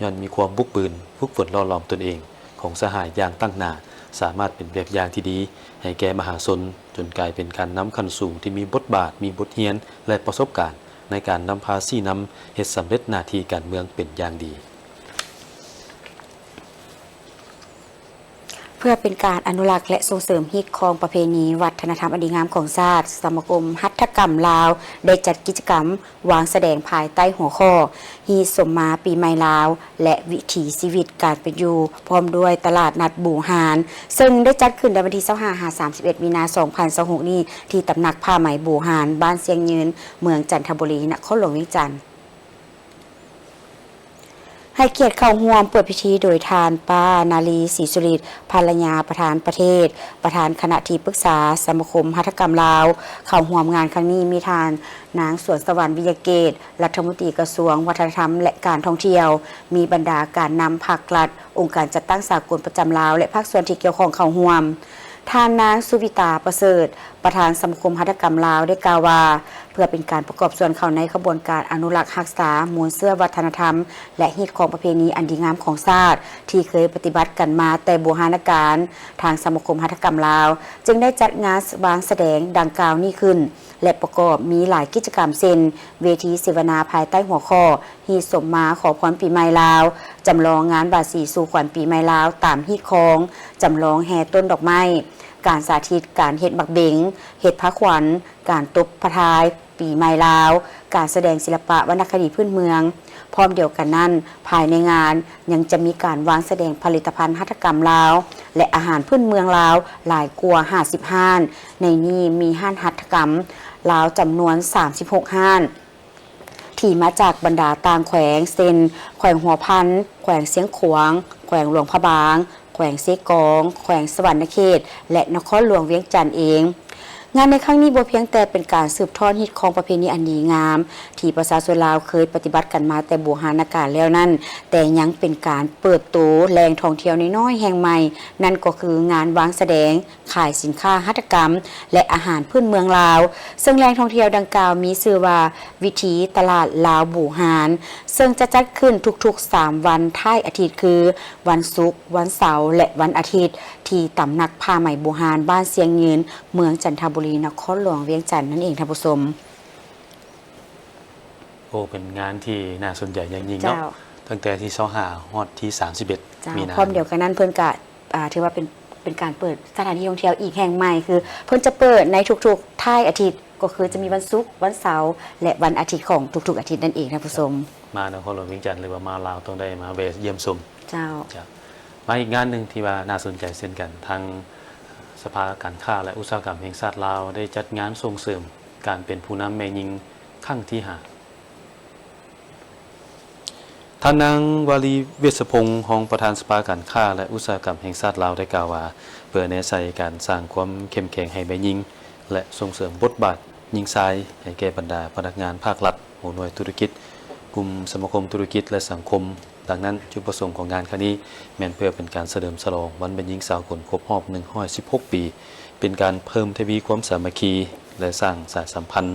ຍ້ອນມີຄວາມບຸກບືນ, ຝຶກຝົນຫຼໍ່ຫຼອມຕົນເອງຂອງສະຫາຍຢ່າງຕັ້ງໜ້າ, ສາມາດເປັນແບບຢ່າງທີ່ດີໃຫ້ແກ່ມະຫາຊົນ, ຈົນກາຍເປັນການນຳຂັ້ນສູງທີ່ມີບົດບາດ, ມີບົດຮຽນ ແລະ ປະສົບການໃນການນຳພາຊີ້ນຳເຮັດສຳເລັດໜ້າທີ່ການເມືອງເປັນຢ່າງດີ. ເພື່ອເປັນການອະນຸລັກ ແລະ ສົ່ງເສີມຮີດຄອງປະເພນີວັດທະນະທຳອັນດີງາມຂອງຊາດ, ສະມາຄົມຫັດຖະກຳລາວໄດ້ຈັດກິດຈະກຳວາງສະແດງພາຍໃຕ້ຫົວຂໍ້ ຮີດສົມມາປີໃໝ່ລາວ ແລະ ວິຖີຊີວິດການເປັນຢູ່ ພ້ອມດ້ວຍຕະຫຼາດນັດບູຮານ, ເຊິ່ງໄດ້ຈັດຂຶ້ນໃນວັນທີຊາວຫ້າ ຫາ ສາມສິບເອັດ ມີນາ ສອງພັນຊາວຫົກນີ້ ທີ່ຕຳໜັກຜ້າໄໝບູຮານ ບ້ານຊຽງຍືນ ເມືອງຈັນທະບູລີ ນະຄອນຫຼວງວຽງຈັນ. ໃຫ້ກຽດເຂົ້າຮ່ວມເປີດພິທີໂດຍທ່ານ ປ້າ ນາລີ ສີສຸລິດ ພັນລະຍາປະທານປະເທດ, ປະທານຄະນະທີ່ປຶກສາສະມາຄົມຫັດຖະກຳລາວ. ເຂົ້າຮ່ວມງານຄັ້ງນີ້ມີທ່ານ ນາງ ສວນສະຫວັນ ວິຍະເກດ ລັດຖະມົນຕີກະຊວງວັດທະນະທຳ ແລະ ການທ່ອງທ່ຽວ, ມີບັນດາການນຳພາກລັດ, ອົງການຈັດຕັ້ງສາກົນປະຈຳລາວ ແລະ ພາກສ່ວນທີ່ກ່ຽວຂ້ອງເຂົ້າຮ່ວມ. ທ່ານນາງ ສຸວິຕາ ປະເສີດ ປະທານສະມາຄົມຫັດຖະກຳລາວ ໄດ້ກ່າວວ່າ ເພື່ອເປັນການປະກອບສ່ວນເຂົ້າໃນຂະບວນການອະນຸລັກຮັກສາມູນເຊື້ອວັດທະນະທຳ ແລະ ຮີດຄອງປະເພນີອັນດີງາມຂອງຊາດ ທີ່ເຄີຍປະຕິບັດກັນມາແຕ່ບູຮານະການ, ທາງສະມາຄົມຫັດຖະກຳລາວຈຶ່ງໄດ້ຈັດງານວາງສະແດງດັ່ງກ່າວນີ້ຂຶ້ນ ແລະ ປະກອບມີຫຼາຍກິດຈະກຳ ເຊັ່ນ ເວທີເສວະນາພາຍໃຕ້ຫົວຂໍ້ ຮີດສົມມາຂໍພອນປີໃໝ່ລາວ, ຈຳລອງງານບາສີສູ່ຂວັນປີໃໝ່ລາວຕາມຮີດຄອງ, ຈຳລອງແຫ່ຕົ້ນດອກໄມ້, ການສາທິດການເຮັດໝາກເບັງ, ເຮັດພາຂວັນ, ການຕົບພະທາຍປີໃໝ່ລາວ, ການສະແດງສິລະປະວັນນະຄະດີພື້ນເມືອງ. ພ້ອມດຽວກັນນັ້ນ, ພາຍໃນງານຍັງຈະມີການວາງສະແດງຜະລິດຕະພັນຫັດຖະກຳລາວ ແລະ ອາຫານພື້ນເມືອງລາວຫຼາຍກວ່າຫ້າສິບຮ້ານ, ໃນນີ້ມີຮ້ານຫັດຖະກຳລາວຈຳນວນສາມສິບຫົກຮ້ານ ທີ່ມາຈາກບັນດາຕ່າງແຂວງ ເຊັ່ນ ແຂວງຫົວພັນ, ແຂວງຊຽງຂວາງ, ແຂວງຫຼວງພະບາງ, ແຂວງເຊກອງ, ແຂວງສະຫວັນນະເຂດ ແລະ ນະຄອນຫຼວງວຽງຈັນເອງ. ງານໃນຄັ້ງນີ້ບໍ່ພຽງແຕ່ເປັນການສືບທອດຮີດຄອງປະເພນີອັນດີງາມ ທີ່ປະຊາຊົນລາວເຄີຍປະຕິບັດກັນມາແຕ່ບູຮານະການແລ້ວນັ້ນ, ແຕ່ຍັງເປັນການເປີດໂຕແຫຼ່ງທ່ອງທ່ຽວນ້ອຍໆແຫ່ງໃໝ່, ນັ້ນກໍຄືງານວາງສະແດງ ຂາຍສິນຄ້າຫັດຖະກຳ ແລະ ອາຫານພື້ນເມືອງລາວ, ເຊິ່ງແຫຼ່ງທ່ອງທ່ຽວດັ່ງກ່າວມີຊື່ວ່າ ວິຖີຕະຫຼາດລາວບູຮານ, ເຊິ່ງຈະຈັດຂຶ້ນທຸກໆສາມວັນທ້າຍອາທິດ ຄື ວັນສຸກ, ວັນເສົາ ແລະ ວັນອາທິດ ທີ່ຕຳໜັກຜ້າໄໝບູຮານ ບ້ານຊຽງຍືນ, ເມືອງຈັນທະບູລີ, ນະຄອນຫຼວງວຽງຈັນນັ້ນເອງ ທ່ານຜູ້ຊົມ. ໂອ້ ເປັນງານທີ່ໜ້າສົນໃຈຢ່າງຍິ່ງເນາະ. ເຈົ້າ. ຕັ້ງແຕ່ທີຊາວຫ້າຮອດທີສາມສິບເອັດ ເຈົ້າ ມີນາ. ພ້ອມດຽວກັນນັ້ນ ເພິ່ນກະ ອ່າ ຖືວ່າເປັນ ເປັນການເປີດສະຖານທີ່ທ່ອງທ່ຽວອີກແຫ່ງໃໝ່ ຄືເພິ່ນຈະເປີດໃນທຸກໆທ້າຍອາທິດ ກໍຄືຈະມີວັນສຸກ, ວັນເສົາ ແລະ ວັນອາທິດຂອງທຸກໆອາທິດນັ້ນເອງ ທ່ານຜູ້ຊົມ. ມານະຄອນຫຼວງວຽງຈັນ ຫຼືວ່າມາລາວ ຕ້ອງໄດ້ມາແວ່ຢ້ຽມຊົມ. ເຈົ້າ. ເຈົ້າ. ມາອີກງານໜຶ່ງທີ່ວ່າໜ້າສົນໃຈເຊັ່ນກັນ, ທາງສະພາການຄ້າ ແລະ ອຸດສາຫະກຳແຫ່ງຊາດລາວ ໄດ້ຈັດງານສົ່ງເສີມການເປັນຜູ້ນຳແມ່ຍິງຄັ້ງທີຫ້າ. ທ່ານນາງ ວາລີ ເວດສະພົງ ຮອງປະທານສະພາການຄ້າ ແລະ ອຸດສາຫະກຳແຫ່ງຊາດລາວ ໄດ້ກ່າວວ່າ ເພື່ອແນໃສ່ການສ້າງຄວາມເຂັ້ມແຂງໃຫ້ແມ່ຍິງ ແລະ ສົ່ງເສີມບົດບາດຍິງຊາຍໃຫ້ແກ່ບັນດາພະນັກງານພາກລັດ, ຫົວໜ່ວຍທຸລະກິດ, ກຸ່ມສະມາຄົມທຸລະກິດ ແລະ ສັງຄົມ. ດັ່ງນັ້ນ, ຈຸດປະສົງຂອງງານຄັ້ງນີ້ ແມ່ນເພື່ອເປັນການສະເຫຼີມສະຫຼອງວັນແມ່ຍິງສາກົນຄົບຮອບໜຶ່ງຮ້ອຍສິບຫົກປີ, ເປັນການເພີ່ມທະວີຄວາມສາມັກຄີ ແລະ ສ້າງສາຍສຳພັນ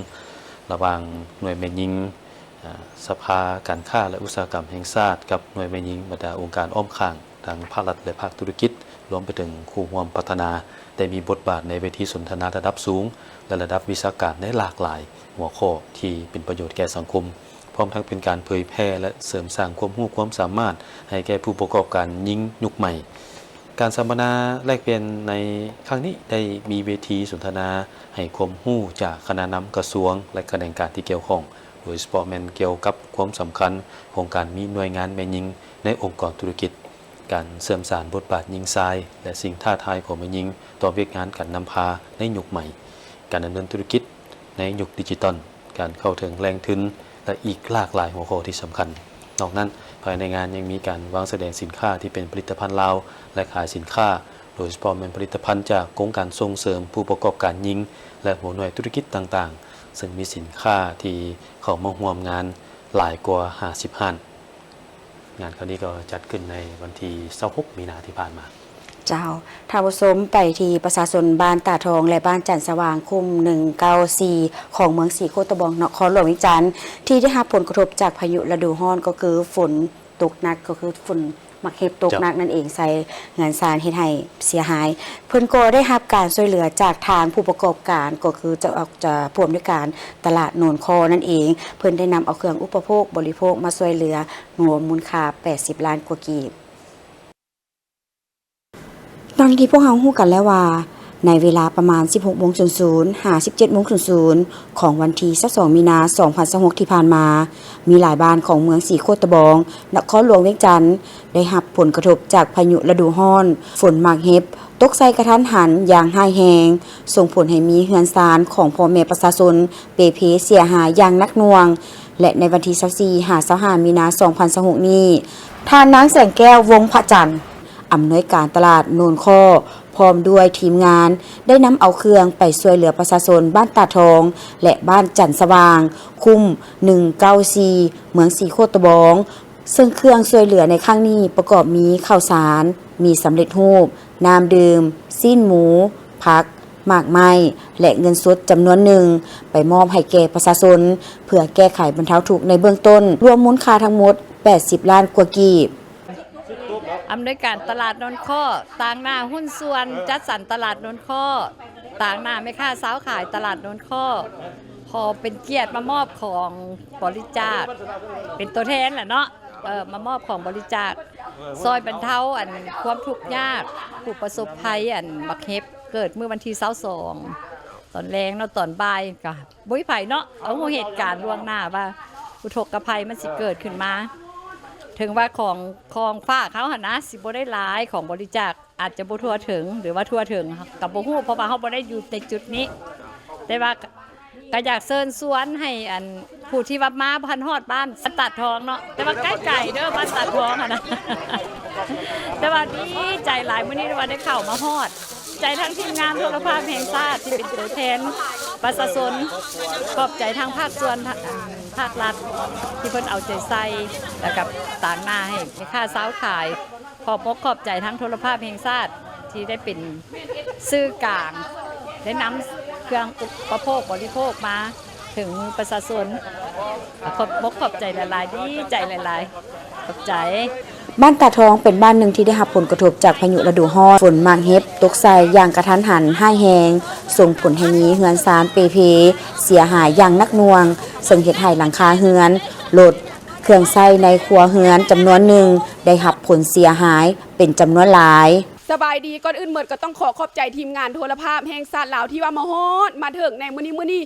ລະຫວ່າງໜ່ວຍແມ່ຍິງ ອາ ສະພາການຄ້າ ແລະ ອຸດສາຫະກຳແຫ່ງຊາດ ກັບໜ່ວຍແມ່ຍິງບັນດາອົງການອ້ອມຂ້າງ ທັງພາກລັດ ແລະ ພາກທຸລະກິດ, ລວມໄປເຖິງຄູ່ຮ່ວມພັດທະນາ ໄດ້ມີບົດບາດໃນເວທີສົນທະນາລະດັບສູງ ແລະ ລະດັບວິຊາການໃນຫຼາກຫຼາຍຫົວຂໍ້ທີ່ເປັນປະໂຫຍດແກ່ສັງຄົມ. ພ້ອມທັງເປັນການເຜີຍແຜ່ ແລະ ເສີມສ້າງຄວາມຮູ້ຄວາມສາມາດໃຫ້ແກ່ຜູ້ປະກອບການຍິງຍຸກໃໝ່. ການສຳມະນາແລກປ່ຽນໃນຄັ້ງນີ້ໄດ້ມີເວທີສົນທະນາໃຫ້ຄວາມຮູ້ຈາກຄະນະນຳກະຊວງ ແລະ ຂະແໜງການທີ່ກ່ຽວຂ້ອງ, ໂດຍສະເພາະແມ່ນກ່ຽວກັບຄວາມສຳຄັນຂອງການມີໜ່ວຍງານແມ່ຍິງໃນອົງກອນທຸລະກິດ, ການເຊື່ອມສານບົດບາດຍິງຊາຍ ແລະ ສິ່ງທ້າທາຍຂອງແມ່ຍິງຕໍ່ວຽກງານການນຳພາໃນຍຸກໃໝ່, ການດຳເນີນທຸລະກິດໃນຍຸກດິຈິຕອນ, ການເຂົ້າເຖິງແຫຼ່ງທຶນ ແລະ ອີກຫຼາກຫຼາຍຫົວຂໍ້ທີ່ສຳຄັນ. ນອກນັ້ນ, ພາຍໃນງານຍັງມີການວາງສະແດງສິນຄ້າທີ່ເປັນຜະລິດຕະພັນລາວ ແລະ ຂາຍສິນຄ້າ, ໂດຍສະເພາະແມ່ນຜະລິດຕະພັນຈາກໂຄງການສົ່ງເສີມຜູ້ປະກອບການຍິງ ແລະ ຫົວໜ່ວຍທຸລະກິດຕ່າງໆ, ເຊິ່ງມີສິນຄ້າທີ່ເຂົ້າມາຮ່ວມງານຫຼາຍກວ່າຫ້າສິບຮ້ານ. ງານຄັ້ງນີ້ກໍຈັດຂຶ້ນໃນວັນທີຊາວຫົກມີນາທີ່ຜ່ານມາ. ເຈົ້າ, ທ່ານຜູ້ຊົມ, ໄປທີ່ປະຊາຊົນບ້ານຕາທອງ ແລະ ບ້ານຈັນສະຫວ່າງ ຄຸ້ມໜຶ່ງເກົ້າສີ່ ຂອງເມືອງສີໂຄດຕະບອງ ນະຄອນຫຼວງວຽງຈັນ ທີ່ໄດ້ຮັບຜົນກະທົບຈາກພາຍຸລະດູຮ້ອນ ກໍຄືຝົນຕົກໜັກ, ກໍຄືຝົນໝາກເຫັບຕົກ ເຈົ້າ ໜັກນັ້ນເອງ ໃສ່ເຮືອນຊານ ເຮັດໃຫ້ເສຍຫາຍ. ເພິ່ນກໍໄດ້ຮັບການຊ່ວຍເຫຼືອຈາກທາງຜູ້ປະກອບການ ກໍຄືຈະອອກຈາກຜູ້ອຳນວຍການຕະຫຼາດໂນນຄໍນັ້ນເອງ. ເພິ່ນໄດ້ນຳເອົາເຄື່ອງອຸປະໂພກບໍລິໂພກມາຊ່ວຍເຫຼືອ ລວມມູນຄ່າແປດສິບລ້ານກວ່າກີບ. ດັ່ງທີ່ພວກເຮົາຮູ້ກັນແລ້ວວ່າ ໃນເວລາປະມານສິບຫົກໂມງສູນສູນ ຫາ ສິບເຈັດໂມງສູນສູນ ຂອງວັນທີຊາວສອງມີນາ ສອງພັນຊາວຫົກທີ່ຜ່ານມາ, ມີຫຼາຍບ້ານຂອງເມືອງສີໂຄດຕະບອງ ນະຄອນຫຼວງວຽງຈັນ ໄດ້ຮັບຜົນກະທົບຈາກພາຍຸລະດູຮ້ອນ, ຝົນໝາກເຫັບຕົກໃສ່ກະທັນຫັນຢ່າງຮ້າຍແຮງ, ສົ່ງຜົນໃຫ້ມີເຮືອນຊານຂອງພໍ່ແມ່ປະຊາຊົນເປ່ເພເສຍຫາຍຢ່າງໜັກໜ່ວງ. ແລະ ໃນວັນທີຊາວສີ່ ຫາ ຊາວຫ້າມີນາ ສອງພັນຊາວຫົກນີ້, ທ່ານນາງ ແສງແກ້ວ ວົງພະຈັນ ອຳນວຍການຕະຫຼາດໂນນຄໍ ພ້ອມດ້ວຍທີມງານ ໄດ້ນຳເອົາເຄື່ອງໄປຊ່ວຍເຫຼືອປະຊາຊົນບ້ານຕາທອງ ແລະ ບ້ານຈັນສະຫວ່າງ ຄຸ້ມໜຶ່ງເກົ້າສີ່ ເມືອງສີໂຄດຕະບອງ. ເຊິ່ງເຄື່ອງຊ່ວຍເຫຼືອໃນຄັ້ງນີ້ປະກອບມີເຂົ້າສານ, ໝີ່ສຳເລັດຮູບ, ນ້ຳດື່ມ, ຊີ້ນໝູ, ຜັກ, ໝາກໄມ້ ແລະ ເງິນສົດຈຳນວນໜຶ່ງ ໄປມອບໃຫ້ແກ່ປະຊາຊົນ ເພື່ອແກ້ໄຂບັນເທົາທຸກໃນເບື້ອງຕົ້ນ, ລວມມູນຄ່າທັງໝົດແປດສິບລ້ານກວ່າກີບ. ອຳນວຍການຕະຫຼາດໂນນຄໍ, ຕາງໜ້າຫຸ້ນສ່ວນຈັດສັນຕະຫຼາດໂນນຄໍ, ຕາງໜ້າແມ່ຄ້າຊາວຂາຍຕະຫຼາດໂນນຄໍ ຂໍເປັນກຽດມາມອບຂອງບໍລິຈາກ ເປັນຕົວແທນແຫຼະເນາະ. ເອີ ມາມອບຂອງບໍລິຈາກ ຊ່ອຍບັນເທົາ ອັນ ຄວາມທຸກຍາກ ຜູ້ປະສົບໄພ ອັນ ໝາກເຫັບເກີດມື້ວັນທີຊາວສອງ ຕອນແລງເນາະ, ຕອນບ່າຍກໍບໍ່ມີໃຜເນາະ ເອົາຮູ້ເຫດການລ່ວງໜ້າວ່າອຸທົກກະໄພມັນຊິເກີດຂຶ້ນມາ. ເຖິງວ່າຂອງ ຂອງຝາກເຮົາຫັ້ນນະ ຊິບໍ່ໄດ້ຫຼາຍ ຂອງບໍລິຈາກອາດຈະບໍ່ທົ່ວເຖິງ ຫຼືວ່າທົ່ວເຖິງກໍບໍ່ຮູ້ ເພາະວ່າເຮົາບໍ່ໄດ້ຢູ່ໃນຈຸດນີ້ ແຕ່ວ່າ ກໍຢາກເຊີນຊວນໃຫ້ ອັນ ຜູ້ທີ່ວ່າມາບໍ່ທັນຮອດບ້ານ ບ້ານຕາດທອງເນາະ, ແຕ່ວ່າໃກ້ໆເດີ ບ້ານຕາດທອງຫັ້ນນະ, ແຕ່ວ່າດີໃຈຫຼາຍ ມື້ນີ້ທີ່ວ່າໄດ້ເຂົ້າມາຮອດ. ໃຈທັງທີມງານໂທລະພາບແຫ່ງຊາດທີ່ເປັນຕົວແທນປະຊາຊົນ, ຂອບໃຈທາງພາກສ່ວນ ທາງ ອັນ ພາກລັດທີ່ເພິ່ນເອົາໃຈໃສ່ ແລ້ວກໍຕາງໜ້າໃຫ້ແມ່ຄ້າຊາວຂາຍ. ຂອບອົກຂອບໃຈທາງໂທລະພາບແຫ່ງຊາດທີ່ໄດ້ເປັນສື່ກາງ ໄດ້ນຳເຄື່ອງອຸປະໂພກບໍລິໂພກມາເຖິງມືປະຊາຊົນ. ຂອບອົກຂອບໃຈຫຼາຍໆ, ດີໃຈຫຼາຍໆ, ຂອບໃຈ. ບ້ານຕາທອງເປັນບ້ານໜຶ່ງທີ່ໄດ້ຮັບຜົນກະທົບຈາກພາຍຸລະດູຮ້ອນ, ຝົນໝາກເຫັບຕົກໃສ່ຢ່າງກະທັນຫັນຮ້າຍແຮງ, ສົ່ງຜົນໃຫ້ມີເຮືອນຊານເປ່ເພເສຍຫາຍຢ່າງໜັກໜ່ວງ, ເຊິ່ງເຮັດໃຫ້ຫຼັງຄາເຮືອນ, ລົດ, ເຄື່ອງໃຊ້ໃນຄົວເຮືອນຈຳນວນໜຶ່ງໄດ້ຮັບຜົນເສຍຫາຍເປັນຈຳນວນຫຼາຍ. ສະບາຍດີ, ກ່ອນອື່ນໝົດກໍຕ້ອງຂໍຂອບໃຈທີມງານໂທລະພາບແຫ່ງຊາດລາວທີ່ວ່າມາຮອດມາເຖິງໃນມື້ນີ້. ມື້ນີ້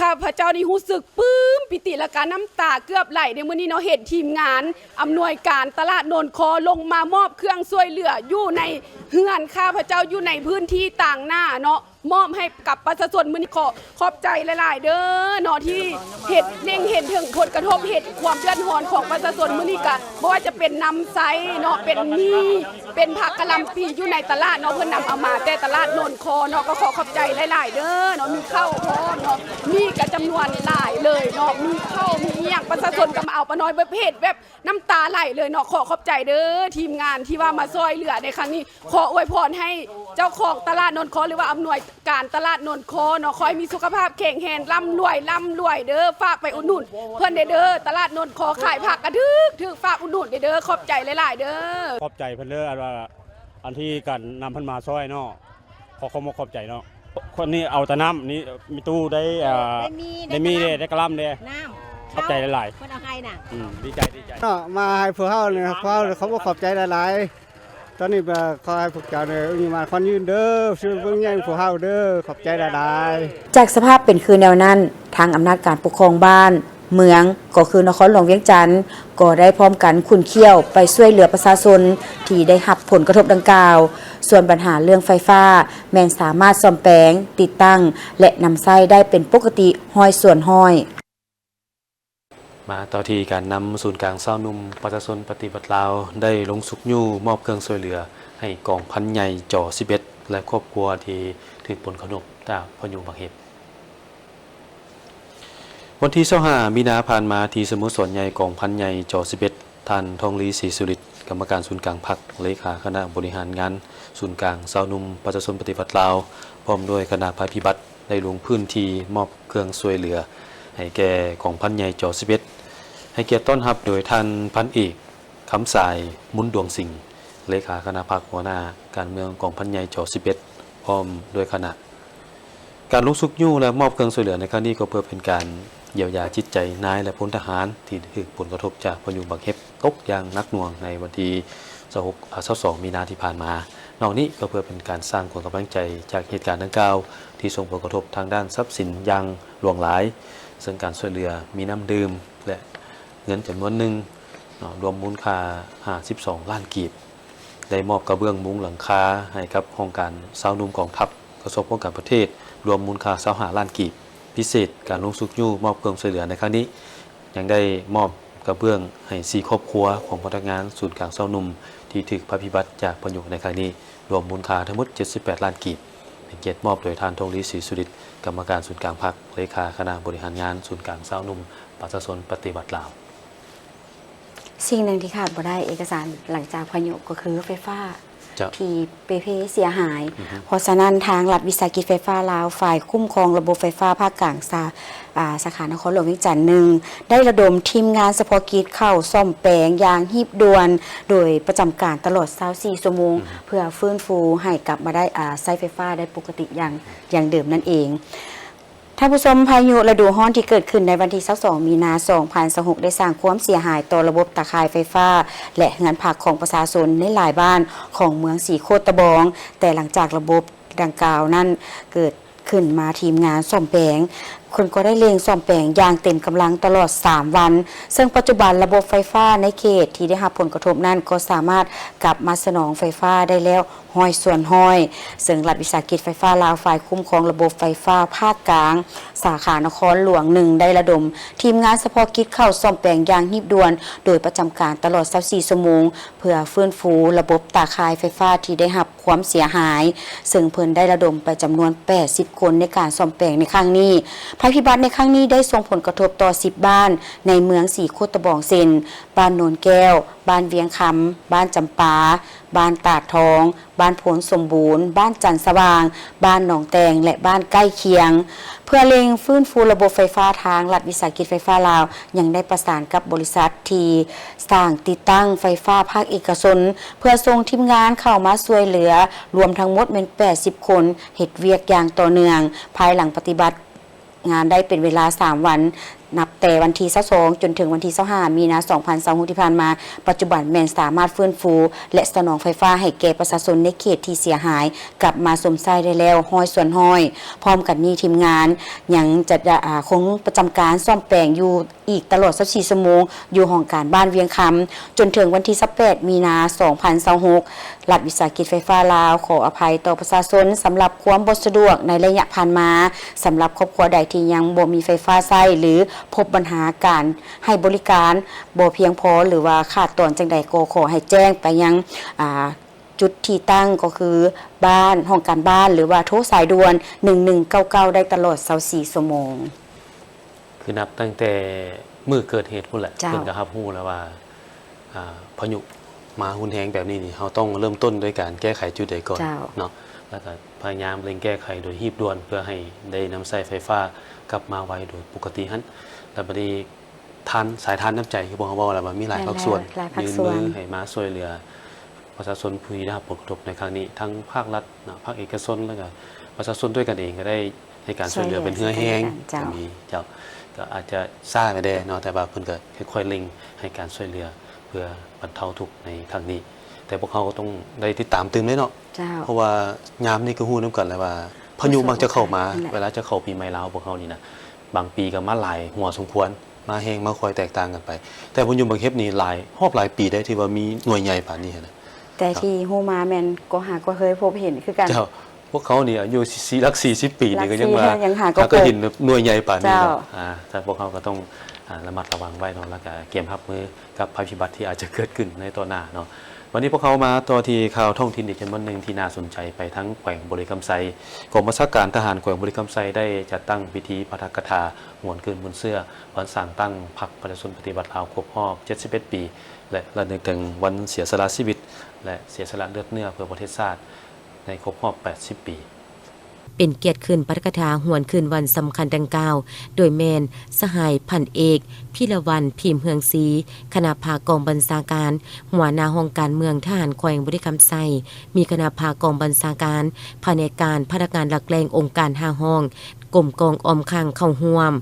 ຂ້າພະເຈົ້ານີ້ຮູ້ສຶກປຶ້ມປີຕິ ແລ້ວກະນ້ຳຕາເກືອບໄຫຼເດ້ມື້ນີ້ເນາະ, ເຫັນທີມງານອຳນວຍການຕະຫຼາດໂນນຄໍລົງມາມອບເຄື່ອງຊ່ວຍເຫຼືອຢູ່ໃນເຮືອນຂ້າພະເຈົ້າ ຢູ່ໃນພື້ນທີ່ຕາງໜ້າເນາະ. ມອບໃຫ້ກັບປະຊາຊົນ. ມື້ນີ້ຂໍຂອບໃຈຫຼາຍໆເດີເນາະ ທີ່ເຮັດ ເລັງເຫັນເຖິງຜົນກະທົບ ເຫັນຄວາມເດືອດຮ້ອນຂອງປະຊາຊົນ. ມື້ນີ້ກະບໍ່ວ່າຈະເປັນນ້ຳໃຊ້ເນາະ ເປັນໝີ່ ເປັນຜັກກະຫຼ່ຳປີຢູ່ໃນຕະຫຼາດເນາະ, ເພິ່ນນຳເອົາມາແຕ່ຕະຫຼາດໂນນຄໍເນາະ. ກໍຂໍຂອບໃຈຫຼາຍໆເດີເນາະ, ມີເຂົ້າພ້ອມເນາະ, ໝີ່ກະຈຳນວນຫຼາຍເລີຍເນາະ, ມີເຂົ້າມີອີ່ຫຍັງ ປະຊາຊົນກໍມາເອົາ. ປ້ານ້ອຍແບບເຫັນແບບ ນ້ຳຕາໄຫຼເລີຍເນາະ. ຂໍຂອບໃຈເດີທີມງານທີ່ວ່າມາຊ່ອຍເຫຼືອໃນຄັ້ງນີ້. ຂໍອວຍພອນໃຫ້ເຈົ້າຂອງຕະຫຼາດໂນນຄໍ ຫຼືວ່າອຳນວຍການຕະຫຼາດໂນນຄໍເນາະ ຂໍໃຫ້ມີສຸຂະພາບແຂງແຮງ ລ່ຳລວຍ ລ່ຳລວຍເດີ. ຝາກໄປອຸດໜູນເພິ່ນແດ່ເດີ ຕະຫຼາດໂນນຄໍ ຂາຍຜັກກະຖືກໆ. ຝາກອຸດໜູນແດ່ເດີ. ຂອບໃຈຫຼາຍໆເດີ. ຂອບໃຈເພິ່ນເດີ ອັນວ່າ ອັນທີ່ການນຳເພິ່ນມາຊ່ອຍເນາະ. ຂໍຂອບອົກຂອບໃຈເນາະ. ຄົນນີ້ເອົາແຕ່ນ້ຳນີ້ ມີຕູ້ໄດ້ ເອີ ໄດ້ມີ່ ໄດ້ມີ່ເດ້ ໄດ້ກະຫຼ່ຳເດ້ ນ້ຳ ຂອບໃຈຫຼາຍໆ ເພິ່ນເອົາໃຫ້ນະ ອືມ ດີໃຈ ດີໃຈເນາະ ມາໃຫ້ພວກເຮົານີ້ ພວກເຮົາກໍຂໍຂອບໃຈຫຼາຍໆ ຕອນນີ້ກໍຂໍໃຫ້ພວກເຈົ້ານີ້ມີມາຂວັນຍືນເດີ ຊື່ເບິ່ງແຍງພວກເຮົາເດີ ຂອບໃຈຫຼາຍໆ. ຈາກສະພາບເປັນຄືແນວນັ້ນ, ທາງອຳນາດການປົກຄອງບ້ານ ເມືອງ ກໍຄືນະຄອນຫຼວງວຽງຈັນ ກໍໄດ້ພ້ອມກັນຂຸ້ນຂ້ຽວໄປຊ່ວຍເຫຼືອປະຊາຊົນທີ່ໄດ້ຮັບຜົນກະທົບດັ່ງກ່າວ. ສ່ວນບັນຫາເລື່ອງໄຟຟ້າ ແມ່ນສາມາດສ້ອມແປງ, ຕິດຕັ້ງ ແລະ ນຳໃຊ້ໄດ້ເປັນປົກກະຕິຮ້ອຍສ່ວນຮ້ອຍ. ມາຕໍ່ທີ່ການນຳສູນກາງຊາວໜຸ່ມປະຊາຊົນປະຕິວັດລາວ ໄດ້ລົງຊຸກຍູ້ມອບເຄື່ອງຊ່ວຍເຫຼືອໃຫ້ກອງພັນໃຫຍ່ ຈອສິບເອັດ ແລະ ຄອບຄົວທີ່ຖືກຜົນກະທົບຈາກພາຍຸບັກເຫັດ. ວັນທີຊາວຫ້າ ມີນາຜ່ານມາ ທີ່ສະໂມສອນໃຫຍ່ກອງພັນໃຫຍ່ ຈອສິບເອັດ ທ່ານ ທອງລີ ສີສຸລິດ ກຳມະການສູນກາງພັກ, ເລຂາຄະນະບໍລິຫານງານສູນກາງຊາວໜຸ່ມປະຊາຊົນປະຕິວັດລາວ ພ້ອມດ້ວຍຄະນະໄພພິບັດ ໄດ້ລົງພື້ນທີ່ມອບເຄື່ອງຊ່ວຍເຫຼືອໃຫ້ແກ່ກອງພັນໃຫຍ່ ຈອສິບເອັດ ໃຫ້ກຽດຕ້ອນຮັບໂດຍທ່ານພັນເອກ ຄຳສາຍ ມຸນດວງສິງ ເລຂາຄະນະພັກ, ຫົວໜ້າການເມືອງກອງພັນໃຫຍ່ ຈອສິບເອັດ ພ້ອມດ້ວຍຄະນະ. ການລົງຊຸກຍູ້ ແລະ ມອບເຄື່ອງຊ່ວຍເຫຼືອໃນຄັ້ງນີ້ ກໍເພື່ອເປັນການຢຽວຢາຈິດໃຈນາຍ ແລະ ພົນທະຫານທີ່ຖືກຜົນກະທົບຈາກພາຍຸບັກເຫັດຕົກຢ່າງໜັກໜ່ວງໃນວັນທີຊາວຫົກ ອາ ຊາວສອງ ມີນາທີ່ຜ່ານມາ. ນອກນີ້ກໍເພື່ອເປັນການສ້າງຂວັນກຳລັງໃຈຈາກເຫດການດັ່ງກ່າວ ທີ່ສົ່ງຜົນກະທົບທາງດ້ານຊັບສິນຢ່າງຫຼວງຫຼາຍ, ເຊິ່ງການຊ່ວຍເຫຼືອມີນ້ຳດື່ມ ແລະ ເງິນຈຳນວນໜຶ່ງເນາະ ລວມມູນຄ່າຫ້າສິບສອງລ້ານກີບ, ໄດ້ມອບກະເບື້ອງມຸງຫຼັງຄາໃຫ້ກັບຫ້ອງການຊາວໜຸ່ມກອງທັບ ກະຊວງປ້ອງກັນປະເທດ ລວມມູນຄ່າຊາວຫ້າລ້ານກີບ. ພິເສດ, ການລົງຊຸກຍູ້ມອບເຄື່ອງຊ່ວຍເຫຼືອໃນຄັ້ງນີ້ ຍັງໄດ້ມອບກະເບື້ອງໃຫ້ສີ່ຄອບຄົວຂອງພະນັກງານສູນກາງຊາວໜຸ່ມທີ່ຖືກໄພພິບັດຈາກພາຍຸໃນຄັ້ງນີ້ ລວມມູນຄ່າທັງໝົດເຈັດສິບແປດລ້ານກີບ, ເປັນກຽດມອບໂດຍທ່ານ ທອງລີ ສີສຸລິດ ກຳມະການສູນກາງພັກ, ເລຂາຄະນະບໍລິຫານງານສູນກາງຊາວໜຸ່ມປະຊາຊົນປະຕິວັດລາວ. ສິ່ງໜຶ່ງທີ່ຂາດບໍ່ໄດ້ເອກະສານຫຼັງຈາກພາຍຸກໍຄືໄຟຟ້າ ເຈົ້າ ທີ່ເປ່ເພເສຍຫາຍ. ອືຮຶ ເພາະສະນັ້ນ ທາງລັດວິສາຫະກິດໄຟຟ້າລາວ ຝ່າຍຄຸ້ມຄອງລະບົບໄຟຟ້າພາກກາງ ສາ ອາ ສາຂານະຄອນຫຼວງວຽງຈັນໜຶ່ງ ໄດ້ລະດົມທີມງານສະເພາະກິດເຂົ້າສ້ອມແປງຢ່າງຮີບດ່ວນ ໂດຍປະຈຳການຕະຫຼອດຊາວສີ່ຊົ່ວໂມງ ອືຮຶ ເພື່ອຟື້ນຟູໃຫ້ກັບມາໄດ້ ອາ ໃຊ້ໄຟຟ້າໄດ້ປົກກະຕິຢ່າງ ຢ່າງເດີມນັ້ນເອງ. ທ່ານຜູ້ຊົມ, ພາຍຸລະດູຮ້ອນທີ່ເກີດຂຶ້ນໃນວັນທີຊາວສອງ ມີນາ ສອງພັນຊາວຫົກ ໄດ້ສ້າງຄວາມເສຍຫາຍຕໍ່ລະບົບຕາຂ່າຍໄຟຟ້າ ແລະ ເຮືອນພັກຂອງປະຊາຊົນໃນຫຼາຍບ້ານຂອງເມືອງສີໂຄດຕະບອງ, ແຕ່ຫຼັງຈາກລະບົບດັ່ງກ່າວນັ້ນເກີດຂຶ້ນມາ, ທີມງານສ້ອມແປງເພິ່ນກໍໄດ້ເລັ່ງສ້ອມແປງຢ່າງເຕັມກຳລັງຕະຫຼອດສາມວັນ, ເຊິ່ງປັດຈຸບັນລະບົບໄຟຟ້າໃນເຂດທີ່ໄດ້ຮັບຜົນກະທົບນັ້ນກໍສາມາດກັບມາສະໜອງໄຟຟ້າໄດ້ແລ້ວ ຮ້ອຍສ່ວນຮ້ອຍ, ເຊິ່ງລັດວິສາຫະກິດໄຟຟ້າລາວ ຝ່າຍຄຸ້ມຄອງລະບົບໄຟຟ້າພາກກາງ ສາຂານະຄອນຫຼວງໜຶ່ງ ໄດ້ລະດົມທີມງານສະເພາະກິດເຂົ້າສ້ອມແປງຢ່າງຮີບດ່ວນ ໂດຍປະຈຳການຕະຫຼອດຊາວສີ່ຊົ່ວໂມງ ເພື່ອຟື້ນຟູລະບົບຕາຂ່າຍໄຟຟ້າທີ່ໄດ້ຮັບຄວາມເສຍຫາຍ, ເຊິ່ງເພິ່ນໄດ້ລະດົມໄປຈຳນວນແປດສິບຄົນໃນການສ້ອມແປງໃນຄັ້ງນີ້. ໄພພິບັດໃນຄັ້ງນີ້ໄດ້ສົ່ງຜົນກະທົບຕໍ່ສິບບ້ານໃນເມືອງສີໂຄດຕະບອງ ເຊັ່ນ ບ້ານໂນນແກ້ວ, ບ້ານວຽງຄຳ, ບ້ານຈຳປາ, ບ້ານຕາດທອງ, ບ້ານໂພນສົມບູນ, ບ້ານຈັນສະຫວ່າງ, ບ້ານໜອງແຕ່ງ ແລະ ບ້ານໃກ້ຄຽງ. ເພື່ອເລັ່ງຟື້ນຟູລະບົບໄຟຟ້າ, ທາງລັດວິສາຫະກິດໄຟຟ້າລາວ ຍັງໄດ້ປະສານກັບບໍລິສັດທີ່ສ້າງຕິດຕັ້ງໄຟຟ້າພາກເອກະຊົນ ເພື່ອສົ່ງທີມງານເຂົ້າມາຊ່ວຍເຫຼືອ, ລວມທັງໝົດແມ່ນແປດສິບຄົນ, ເຮັດວຽກຢ່າງຕໍ່ເນື່ອງ ພາຍຫຼັງປະຕິບັດ ງານໄດ້ເປັນເວລາສາມວັນ ນັບແຕ່ວັນທີຊາວສອງ ຈົນເຖິງວັນທີຊາວຫ້າ ມີນາ ສອງພັນຊາວຫົກ ທີ່ຜ່ານມາ, ປັດຈຸບັນແມ່ນສາມາດຟື້ນຟູ ແລະ ສະໜອງໄຟຟ້າໃຫ້ແກ່ປະຊາຊົນໃນເຂດທີ່ເສຍຫາຍກັບມາຊົມໃຊ້ໄດ້ແລ້ວຮ້ອຍສ່ວນຮ້ອຍ. ພ້ອມກັນນີ້, ທີມງານຍັງຈະ ອາ ຄົງປະຈຳການສ້ອມແປງຢູ່ອີກຕະຫຼອດຊາວສີ່ຊົ່ວໂມງ ຢູ່ຫ້ອງການບ້ານວຽງຄຳ ຈົນເຖິງວັນທີຊາວແປດ ມີນາ ສອງພັນຊາວຫົກ. ລັດວິສາຫະກິດໄຟຟ້າລາວ ຂໍອະໄພຕໍ່ປະຊາຊົນສຳລັບຄວາມບໍ່ສະດວກໃນໄລຍະຜ່ານມາ. ສຳລັບຄອບຄົວໃດທີ່ຍັງບໍ່ມີໄຟຟ້າໃຊ້ ຫຼື ພົບບັນຫາການໃຫ້ບໍລິການບໍ່ພຽງພໍ ຫຼືວ່າຂາດຕອນຈັ່ງໃດ ກໍຂໍໃຫ້ແຈ້ງໄປຍັງ ອາ ຈຸດທີ່ຕັ້ງ ກໍຄືບ້ານ, ຫ້ອງການບ້ານ ຫຼືວ່າໂທສາຍດ່ວນ ໜຶ່ງໜຶ່ງເກົ້າເກົ້າ ໄດ້ຕະຫຼອດຊາວສີ່ຊົ່ວໂມງ. ຄືນັບຕັ້ງແຕ່ມື້ເກີດເຫດພຸ້ນແຫຼະ ເຈົ້າ ເພິ່ນກໍຮັບຮູ້ແລ້ວວ່າ ອາ ພາຍຸມາຮຸນແຮງແບບນີ້ນີ້ ເຮົາຕ້ອງເລີ່ມຕົ້ນດ້ວຍການແກ້ໄຂຈຸດໃດກ່ອນ ເຈົ້າ ເນາະ ແລ້ວກໍພະຍາຍາມເລັ່ງແກ້ໄຂໂດຍຮີບດ່ວນ ເພື່ອໃຫ້ໄດ້ນຳໃຊ້ໄຟຟ້າກັບມາໄວໂດຍປົກກະຕິຫັ້ນ. ແລ້ວບັດນີ້ ທ່ານ ສາຍທານນ້ຳໃຈ ຄືພວກເຮົາເວົ້າແລ້ວວ່າມີຫຼາຍ ແມ່ນແລ້ວ ພາກສ່ວນ ຫຼາຍພາກສ່ວນ ຍື່ນມືໃຫ້ມາຊ່ວຍເຫຼືອປະຊາຊົນຜູ້ທີ່ໄດ້ຮັບຜົນກະທົບໃນຄັ້ງນີ້ ທັງພາກລັດເນາະ ພາກເອກະຊົນ ແລ້ວກໍປະຊາຊົນດ້ວຍກັນເອງ ກໍໄດ້ໃຫ້ການຊ່ວຍເຫຼືອເປັນເຮືອແຮງ ຊ່ວຍເຫຼືອເຊິ່ງກັນແລະກັນ ເຈົ້າ ກໍມີ ເຈົ້າ. ກໍອາດຈະຊ້າແດ່ເນາະ ແຕ່ວ່າເພິ່ນກໍຄ່ອຍໆເລັ່ງໃຫ້ການຊ່ວຍເຫຼືອ ເພື່ອບັນເທົາທຸກໃນຄັ້ງນີ້. ແຕ່ພວກເຮົາກໍຕ້ອງໄດ້ຕິດຕາມຕື່ມເດ້ເນາະ ເຈົ້າ ເພາະວ່າຍາມນີ້ກໍຮູ້ນຳກັນແຫຼະວ່າ ພາຍຸມັກຈະເຂົ້າມາ ແມ່ນແຫຼະ ເວລາຈະເຂົ້າປີໃໝ່ລາວພວກເຮົານີ້ນະ ບາງປີກໍມາຫຼາຍຫົວສົມຄວນ ມາແຮງມາຄ່ອຍແຕກຕ່າງກັນໄປ. ແຕ່ພາຍຸບັກເຫັບນີ້ຫຼາຍ ຮອບຫຼາຍປີໄດ໋ ທີ່ວ່າມີໜ່ວຍໃຫຍ່ປານນີ້ຫັ້ນນະ. ແຕ່ທີ່ຮູ້ມາແມ່ນກໍຫາກໍເຄີຍພົບເຫັນຄືກັນ. ເຈົ້າ ພວກເຮົານີ້ອາຍຸສີ່ ຫຼັກສີ່ສິບປີນີ້ກໍຍັງວ່າ ຍັງຫາກໍ ຫາກໍເຫັນໜ່ວຍໃຫຍ່ປານນີ້ເນາະ. ເຈົ້າ ອ່າ ແຕ່ພວກເຮົາກໍຕ້ອງ ອ່າ ລະມັດລະວັງໄວ້ເນາະ ແລ້ວກໍກຽມຮັບມືກັບໄພພິບັດທີ່ອາດຈະເກີດຂຶ້ນໃນຕໍ່ໜ້າເນາະ. ວັນນີ້ພວກເຮົາມາຕໍ່ທີ່ຂ່າວທ້ອງຖິ່ນອີກຈຳນວນໜຶ່ງທີ່ໜ້າສົນໃຈ ໄປທາງແຂວງບໍລິຄຳໄຊ. ກອງບັນຊາການທະຫານແຂວງບໍລິຄຳໄຊໄດ້ຈັດຕັ້ງພິທີປາຖະກະຖາຫວນຄືນມູນເຊື້ອວັນສ້າງຕັ້ງພັກປະຊາຊົນປະຕິວັດລາວຄົບຮອບເຈັດສິບເອັດປີ ແລະ ລະນຶກເຖິງວັນເສຍສະຫຼະຊີວິດ ແລະ ເສຍສະຫຼະເລືອດເນື້ອເພື່ອປະເທດຊາດ ໃນຄົບຮອບແປດສິບປີ. ເປັນກຽດຂຶ້ນປາຖະກະຖາຫວນຄືນວັນສຳຄັນດັ່ງກ່າວ ໂດຍແມ່ນສະຫາຍພັນເອກ ພິລະວັນ ພິມເຮືອງສີ ຄະນະພາກອງບັນຊາການ ຫົວໜ້າຫ້ອງການເມືອງທະຫານແຂວງບໍລິຄຳໄຊ, ມີຄະນະພາກອງບັນຊາການ ພະແນກການ, ພະນັກງານຫຼັກແຫຼ່ງ, ອົງການຫ້າຫ້ອງ, ກົມກອງອ້ອມຂ້າງເຂົ້າຮ່ວມ.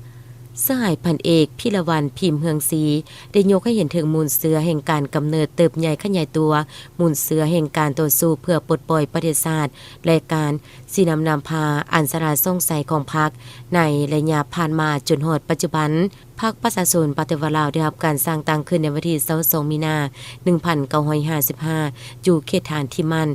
ສະຫາຍພັນເອກ ພິລະວັນ ພິມເຮືອງສີ ໄດ້ຍົກໃຫ້ເຫັນເຖິງມູນເຊື້ອແຫ່ງການກຳເນີດເຕີບໃຫຍ່ຂະຫຍາຍຕົວ, ມູນເຊື້ອແຫ່ງການຕໍ່ສູ້ເພື່ອປົດປ່ອຍປະເທດຊາດ ແລະ ການຊີ້ນຳນຳພາອັນສະຫຼາດສ່ອງໃສຂອງພັກໃນໄລຍະຜ່ານມາຈົນຮອດປັດຈຸບັນ. ພັກປະຊາຊົນປະຕິວັດລາວໄດ້ຮັບການສ້າງຕັ້ງຂຶ້ນໃນວັນທີຊາວສອງ ມີນາ ໜຶ່ງພັນເກົ້າຮ້ອຍຫ້າສິບຫ້າ ຢູ່ເຂດຖານທີ່ໝັ້ນ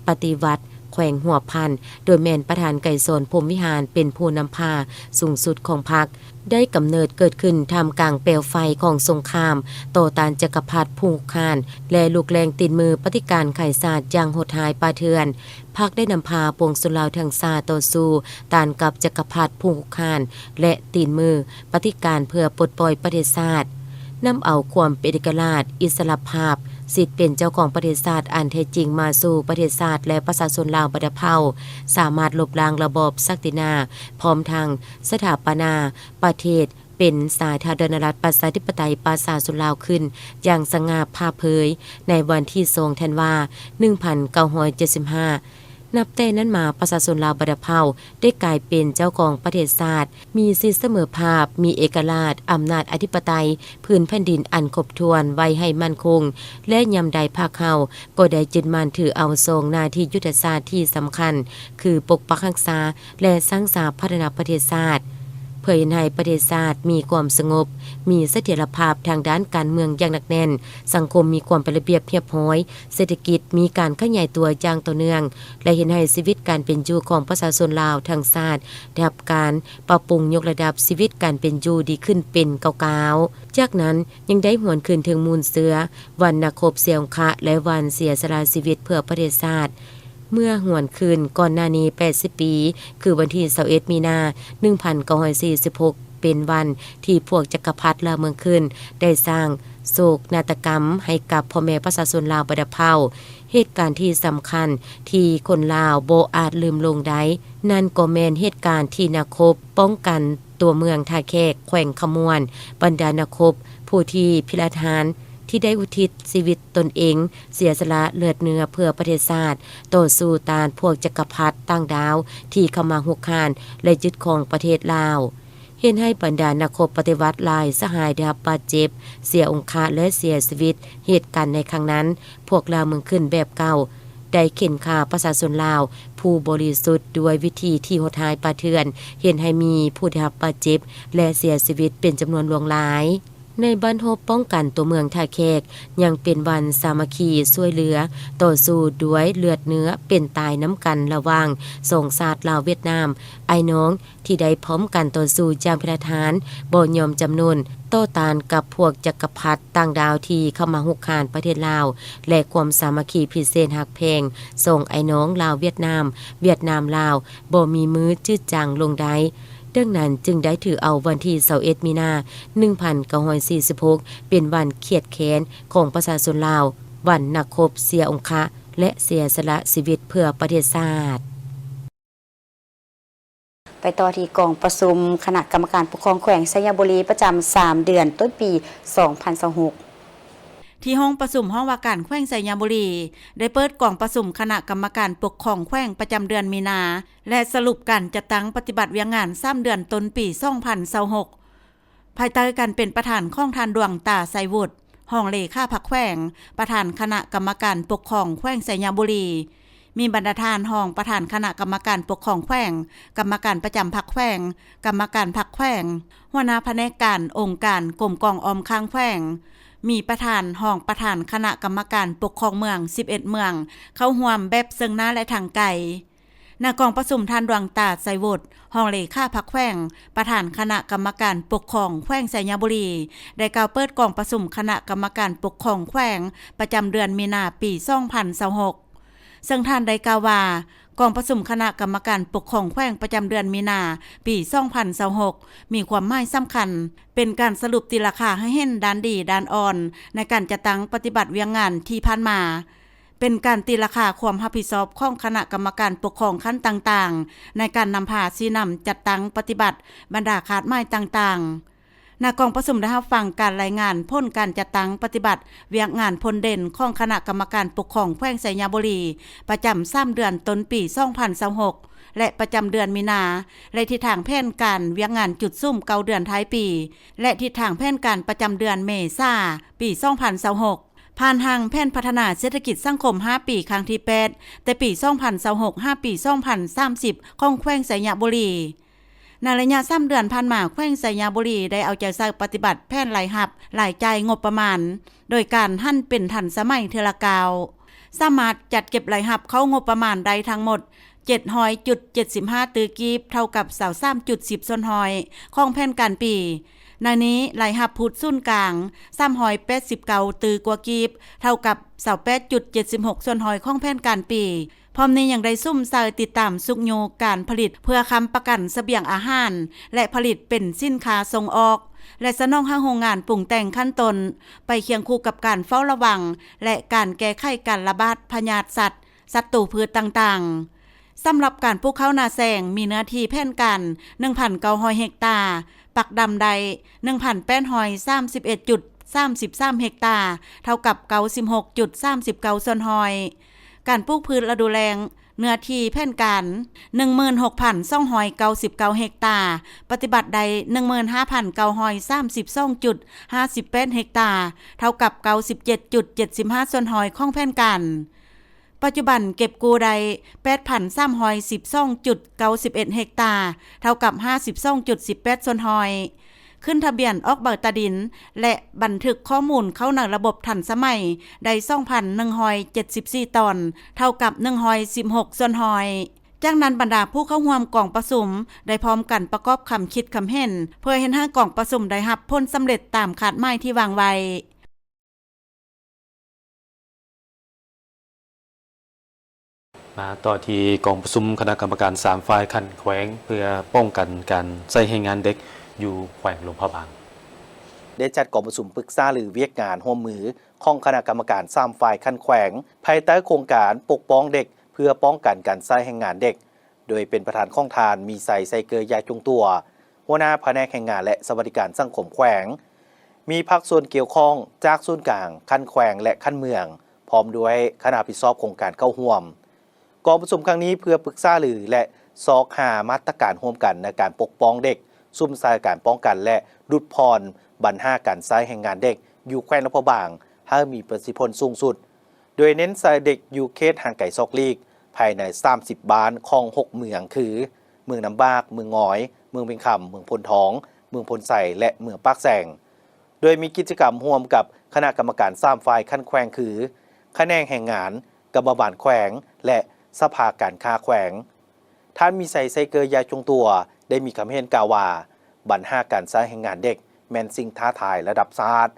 ປະຕິວັດ ແຂວງຫົວພັນ ໂດຍແມ່ນປະທານໄກສອນ ພົມວິຫານ ເປັນຜູ້ນຳພາສູງສຸດຂອງພັກ. ໄດ້ກຳເນີດເກີດຂຶ້ນທ່າມກາງເປວໄຟຂອງສົງຄາມຕໍ່ຕ້ານຈັກກະພັດຜູ້ຮຸກຮານ ແລະ ລຸກແລ້ງຕີນມືປະຕິການຂາຍຊາດຢ່າງໂຫດຮ້າຍປ່າເຖື່ອນ. ພັກໄດ້ນຳພາປວງຊົນລາວທັງຊາດຕໍ່ສູ້ຕ້ານກັບຈັກກະພັດຜູ້ຮຸກຮານ ແລະ ຕີນມືປະຕິການເພື່ອປົດປ່ອຍປະເທດຊາດ, ນຳເອົາຄວາມເປັນເອກະລາດ, ອິດສະຫຼະພາບ, ສິດເປັນເຈົ້າຂອງປະເທດຊາດອັນແທ້ຈິງມາສູ່ປະເທດຊາດ ແລະ ປະຊາຊົນລາວບັນດາເຜົ່າ, ສາມາດລົບລ້າງລະບອບສັກດິນາ, ພ້ອມທັງສະຖາປະນາປະເທດ ເປັນສາທາລະນະລັດປະຊາທິປະໄຕປະຊາຊົນລາວຂຶ້ນຢ່າງສະຫງ່າຜ່າເຜີຍໃນວັນທີສອງ ທັນວາ ໜຶ່ງພັນເກົ້າຮ້ອຍເຈັດສິບຫ້າ. ນັບແຕ່ນັ້ນມາ ປະຊາຊົນລາວບັນດາເຜົ່າໄດ້ກາຍເປັນເຈົ້າຂອງປະເທດຊາດ, ມີສິດສະເໝີພາບ, ມີເອກະລາດ, ອຳນາດອະທິປະໄຕ, ພື້ນແຜ່ນດິນອັນຄົບຖ້ວນໄວ້ໃຫ້ໝັ້ນຄົງ ແລະ ຍາມໃດພາກເຮົາ ກໍໄດ້ຍຶດໝັ້ນຖືເອົາສອງໜ້າທີ່ຍຸດທະສາດທີ່ສຳຄັນ ຄືປົກປັກຮັກສາ ແລະ ສ້າງສາພັດທະນາປະເທດຊາດ ເພື່ອເຮັດໃຫ້ປະເທດຊາດມີຄວາມສະຫງົບ, ມີສະຖຽນລະພາບທາງດ້ານການເມືອງຢ່າງໜັກແໜ້ນ, ສັງຄົມມີຄວາມເປັນລະບຽບຮຽບຮ້ອຍ, ເສດຖະກິດມີການຂະຫຍາຍຕົວຢ່າງຕໍ່ເນື່ອງ ແລະ ເຮັດໃຫ້ຊີວິດການເປັນຢູ່ຂອງປະຊາຊົນລາວທັງຊາດໄດ້ຮັບການປັບປຸງຍົກລະດັບຊີວິດການເປັນຢູ່ດີຂຶ້ນເປັນກ້າວໆ. ຈາກນັ້ນຍັງໄດ້ຫວນຄືນເຖິງມູນເຊື້ອ ວັນນັກຮົບເສຍອົງຄະ ແລະ ວັນເສຍສະຫຼະຊີວິດເພື່ອປະເທດຊາດ ເມື່ອຫວນຄືນກ່ອນໜ້ານີ້ແປດສິບປີ ຄືວັນທີຊາວເອັດ ມີນາ ໜຶ່ງພັນເກົ້າຮ້ອຍສີ່ສິບຫົກ ເປັນວັນທີ່ພວກຈັກກະພັດລ່າເມືອງຂຶ້ນ ໄດ້ສ້າງໂສກນາດຕະກຳໃຫ້ກັບພໍ່ແມ່ປະຊາຊົນລາວບັນດາເຜົ່າ. ເຫດການທີ່ສຳຄັນທີ່ຄົນລາວບໍ່ອາດລືມລົງໄດ້ ນັ້ນກໍແມ່ນເຫດການທີ່ນັກຮົບປ້ອງກັນ ຕົວເມືອງທ່າແຂກ ແຂວງຄຳມ່ວນ, ບັນດານັກຮົບຜູ້ທີ່ພິລະທານ ທີ່ໄດ້ອຸທິດຊີວິດຕົນເອງ ເສຍສະຫຼະເລືອດເນື້ອເພື່ອປະເທດຊາດ, ຕໍ່ສູ້ຕ້ານພວກຈັກກະພັດຕ່າງດ້າວທີ່ເຂົ້າມາຮຸກຮານ ແລະ ຍຶດຄອງປະເທດລາວ, ເຮັດໃຫ້ບັນດານັກຮົບປະຕິວັດຫຼາຍສະຫາຍໄດ້ຮັບບາດເຈັບ, ເສຍອົງຄະ ແລະ ເສຍຊີວິດ. ເຫດການໃນຄັ້ງນັ້ນ ພວກລ່າເມືອງຂຶ້ນແບບເກົ່າ ໄດ້ເຂັ່ນຂ້າປະຊາຊົນລາວຜູ້ບໍລິສຸດດ້ວຍວິທີທີ່ໂຫດຮ້າຍປ່າເຖື່ອນ, ເຮັດໃຫ້ມີຜູ້ໄດ້ຮັບບາດເຈັບ ແລະ ເສຍຊີວິດເປັນຈຳນວນຫຼວງຫຼາຍ. ໃນວັນຮົບປ້ອງກັນຕົວເມືອງທ່າແຂກ ຍັງເປັນວັນສາມັກຄີຊ່ວຍເຫຼືອຕໍ່ສູ້ດ້ວຍເລືອດເນື້ອເປັນຕາຍນຳກັນລະຫວ່າງສອງຊາດລາວຫວຽດນາມ, ອ້າຍນ້ອງ ທີ່ໄດ້ພ້ອມກັນຕໍ່ສູ້ຢ່າງພິລະທານ, ບໍ່ຍອມຈຳນົນຕໍ່ຕ້ານກັບພວກຈັກກະພັດຕ່າງດາວທີ່ເຂົ້າມາຮຸກຮານປະເທດລາວ ແລະ ຄວາມສາມັກຄີພິເສດຮັກແພງສອງອ້າຍນ້ອງລາວຫວຽດນາມ, ຫວຽດນາມລາວ ບໍ່ມີມື້ຈືດຈາງລົງໄດ້. ດັ່ງນັ້ນຈຶ່ງໄດ້ຖືເອົາວັນທີຊາວເອັດ ມີນາ ໜຶ່ງພັນເກົ້າຮ້ອຍສີ່ສິບຫົກ ເປັນວັນຄຽດແຄ້ນຂອງປະຊາຊົນລາວ, ວັນນັກຮົບເສຍອົງຄະ ແລະ ເສຍສະຫຼະຊີວິດເພື່ອປະເທດຊາດ. ໄປຕໍ່ທີ່ກອງປະຊຸມຄະນະກຳມະການປົກຄອງແຂວງໄຊຍະບູລີ ປະຈຳສາມເດືອນຕົ້ນປີສອງພັນຊາວຫົກ ທີ່ຫ້ອງປະຊຸມຫ້ອງວ່າການແຂວງໄຊຍະບູລີ ໄດ້ເປີດກອງປະຊຸມຄະນະກຳມະການປົກຄອງແຂວງປະຈຳເດືອນມີນາ ແລະ ສະຫຼຸບການຈັດຕັ້ງປະຕິບັດວຽກງານສາມເດືອນຕົ້ນປີສອງພັນຊາວຫົກ. ພາຍໃຕ້ການເປັນປະທານຂອງທ່ານ ດວງຕາ ໄຊວຸດ ຮອງເລຂາພັກແຂວງ, ປະທານຄະນະກຳມະການປົກຄອງແຂວງໄຊຍະບູລີ, ມີບັນດາທ່ານຮອງປະທານຄະນະກຳມະການປົກຄອງແຂວງ, ກຳມະການປະຈຳພັກແຂວງ, ກຳມະການພັກແຂວງ, ຫົວໜ້າພະແນກການ, ອົງການ, ກົມກອງອ້ອມຂ້າງແຂວງ, ມີປະທານ, ຮອງປະທານຄະນະກຳມະການປົກຄອງເມືອງສິບເອັດເມືອງ ເຂົ້າຮ່ວມແບບເຊິ່ງໜ້າ ແລະ ທາງໄກ. ໃນກອງປະຊຸມ, ທ່ານ ດວງຕາ ໄຊວຸດ ຮອງເລຂາພັກແຂວງ, ປະທານຄະນະກຳມະການປົກຄອງແຂວງໄຊຍະບູລີ ໄດ້ກ່າວເປີດກອງປະຊຸມຄະນະກຳມະການປົກຄອງແຂວງ ປະຈຳເດືອນມີນາ ປີສອງພັນຊາວຫົກ ເຊິ່ງທ່ານໄດ້ກ່າວວ່າ ກອງປະຊຸມຄະນະກຳມະການປົກຄອງແຂວງປະຈຳເດືອນມີນາ ປີສອງພັນຊາວຫົກ ມີຄວາມໝາຍສຳຄັນ ເປັນການສະຫຼຸບຕີລາຄາໃຫ້ເຫັນດ້ານດີດ້ານອ່ອນໃນການຈັດຕັ້ງປະຕິບັດວຽກງານທີ່ຜ່ານມາ, ເປັນການຕີລາຄາຄວາມຮັບຜິດຊອບຂອງຄະນະກຳມະການປົກຄອງຂັ້ນຕ່າງໆ ໃນການນຳພາຊີ້ນຳຈັດຕັ້ງປະຕິບັດບັນດາຄາດໝາຍຕ່າງໆ. ໃນກອງປະຊຸມໄດ້ຮັບຟັງການລາຍງານຜົນການຈັດຕັ້ງປະຕິບັດວຽກງານພົ້ນເດັ່ນຂອງຄະນະກຳມະການປົກຄອງແຂວງໄຊຍະບູລີ ປະຈຳສາມເດືອນຕົ້ນປີສອງພັນຊາວຫົກ ແລະ ປະຈຳເດືອນມີນາ ແລະ ທິດທາງແຜນການວຽກງານຈຸດສຸມເກົ້າເດືອນທ້າຍປີ ແລະ ທິດທາງແຜນການປະຈຳເດືອນເມສາ ປີສອງພັນຊາວຫົກ ຜ່ານຮ່າງແຜນພັດທະນາເສດຖະກິດສັງຄົມຫ້າປີ ຄັ້ງທີແປດ ແຕ່ປີສອງພັນຊາວຫົກ ຫາປີສອງພັນສາມສິບ ຂອງແຂວງໄຊຍະບູລີ. ໃນໄລຍະສາມເດືອນຜ່ານມາ, ແຂວງໄຊຍະບູລີໄດ້ເອົາໃຈໃສ່ປະຕິບັດແຜນລາຍຮັບ, ລາຍຈ່າຍງົບປະມານ ໂດຍການຫັນເປັນທັນສະໄໝເທື່ອລະກ້າວ, ສາມາດຈັດເກັບລາຍຮັບເຂົ້າງົບປະມານໄດ້ທັງໝົດ ເຈັດຮ້ອຍຈຸດເຈັດສິບຫ້າຕື້ກີບ, ເທົ່າກັບຊາວສາມຈຸດສິບສ່ວນຮ້ອຍຂອງແຜນການປີ. ໃນນີ້, ລາຍຮັບພູດສູນກາງ ສາມຮ້ອຍແປດສິບເກົ້າຕື້ກວ່າກີບ, ເທົ່າກັບຊາວແປດຈຸດເຈັດສິບຫົກສ່ວນຮ້ອຍຂອງແຜນການປີ. ພ້ອມນີ້ຍັງໄດ້ສຸມໃສ່ຕິດຕາມຊຸກຍູ້ການຜະລິດເພື່ອຄ້ຳປະກັນສະບຽງອາຫານ ແລະ ຜະລິດເປັນສິນຄ້າສົ່ງອອກ ແລະ ສະໜອງໃຫ້ໂຮງງານປຸງແຕ່ງຂັ້ນຕົ້ນ ໄປຄຽງຄູ່ກັບການເຝົ້າລະວັງ ແລະ ການແກ້ໄຂການລະບາດພະຍາດສັດ, ສັດຕູພືດຕ່າງໆ. ສຳລັບການປູກເຂົ້ານາແຊງ ມີເນື້ອທີ່ແຜນການ ໜຶ່ງພັນເກົ້າຮ້ອຍເຮັກຕາ, ປັກດຳໄດ້ ໜຶ່ງພັນແປດຮ້ອຍສາມສິບເອັດຈຸດສາມສິບສາມເຮັກຕາ, ເທົ່າກັບເກົ້າສິບຫົກຈຸດສາມສິບເກົ້າສ່ວນຮ້ອຍ. ການປູກພືດລະດູແລ້ງ ເນື້ອທີ່ແຜນການ ໜຶ່ງໝື່ນຫົກພັນສອງຮ້ອຍເກົ້າສິບເກົ້າເຮັກຕາ, ປະຕິບັດໄດ້ ໜຶ່ງໝື່ນຫ້າພັນເກົ້າຮ້ອຍສາມສິບສອງຈຸດຫ້າສິບແປດເຮັກຕາ, ເທົ່າກັບເກົ້າສິບເຈັດຈຸດເຈັດສິບຫ້າສ່ວນຮ້ອຍຂອງແຜນການ. ປັດຈຸບັນເກັບກູ້ໄດ້ ແປດພັນສາມຮ້ອຍສິບສອງຈຸດເກົ້າສິບເອັດເຮັກຕາ, ເທົ່າກັບຫ້າສິບສອງຈຸດສິບແປດສ່ວນຮ້ອຍ. ຂຶ້ນທະບຽນອອກໃບຕາດິນ ແລະ ບັນທຶກຂໍ້ມູນເຂົ້າໃນລະບົບທັນສະໄໝໄດ້ ສອງພັນໜຶ່ງຮ້ອຍເຈັດສິບສີ່ຕອນ, ເທົ່າກັບໜຶ່ງຮ້ອຍສິບຫົກສ່ວນຮ້ອຍ. ຈາກນັ້ນ, ບັນດາຜູ້ເຂົ້າຮ່ວມກອງປະຊຸມໄດ້ພ້ອມກັນປະກອບຄຳຄິດຄຳເຫັນ ເພື່ອເຮັດໃຫ້ກອງປະຊຸມໄດ້ຮັບຜົນສຳເລັດຕາມຄາດໝາຍທີ່ວາງໄວ້. ມາຕໍ່ທີ່ກອງປະຊຸມຄະນະກຳມະການສາມຝ່າຍຂັ້ນແຂວງ ເພື່ອປ້ອງກັນການໃຊ້ແຮງງານເດັກຢູ່ແຂວງຫຼວງພະບາງ. ໄດ້ຈັດກອງປະຊຸມປຶກສາລືວຽກງານຮ່ວມມືຂອງຄະນະກຳມະການສາມຝ່າຍຂັ້ນແຂວງ ພາຍໃຕ້ໂຄງການປົກປ້ອງເດັກ ເພື່ອປ້ອງກັນການໃຊ້ແຮງງານເດັກ ໂດຍເປັນປະທານຂອງທ່ານ ມີໄຊ ໄຊເກີ ຢາຈົງຕົວ ຫົວໜ້າພະແນກແຮງງານ ແລະ ສະຫວັດດີການສັງຄົມແຂວງ, ມີພາກສ່ວນກ່ຽວຂ້ອງຈາກສູນກາງ, ຂັ້ນແຂວງ ແລະ ຂັ້ນເມືອງ, ພ້ອມດ້ວຍຄະນະຮັບຜິດຊອບໂຄງການເຂົ້າຮ່ວມ. ກອງປະຊຸມຄັ້ງນີ້ເພື່ອປຶກສາລື ແລະ ຊອກຫາມາດຕະການຮ່ວມກັນໃນການປົກປ້ອງເດັກ, ສຸມໃສ່ການປ້ອງກັນ ແລະ ຫຼຸດຜ່ອນບັນຫາການໃຊ້ແຮງງານເດັກຢູ່ແຂວງຫຼວງພະບາງ ໃຫ້ມີປະສິດທິຜົນສູງສຸດ. ໂດຍເນັ້ນໃສ່ເດັກຢູ່ເຂດຫ່າງໄກສອກຫຼີກ ພາຍໃນສາມສິບບ້ານຂອງຫົກເມືອງ ຄື ເມືອງນ້ຳບາກ, ເມືອງງອຍ, ເມືອງວຽງຄຳ, ເມືອງໂພນທອງ, ເມືອງໂພນໄຊ ແລະ ເມືອງປາກແຊງ, ໂດຍມີກິດຈະກຳຮ່ວມກັບຄະນະກຳມະການສາມຝ່າຍຂັ້ນແຂວງ ຄື ຂະແໜງແຮງງານ, ກຳມະບານແຂວງ ແລະ ສະພາການຄ້າແຂວງ. ທ່ານ ມີໄຊ ໄຊເກີ ຢາຈົງຕົວ ໄດ້ມີຄຳເຫັນກ່າວວ່າ ບັນຫາການໃຊ້ແຮງງານເດັກແມ່ນສິ່ງທ້າທາຍລະດັບຊາດ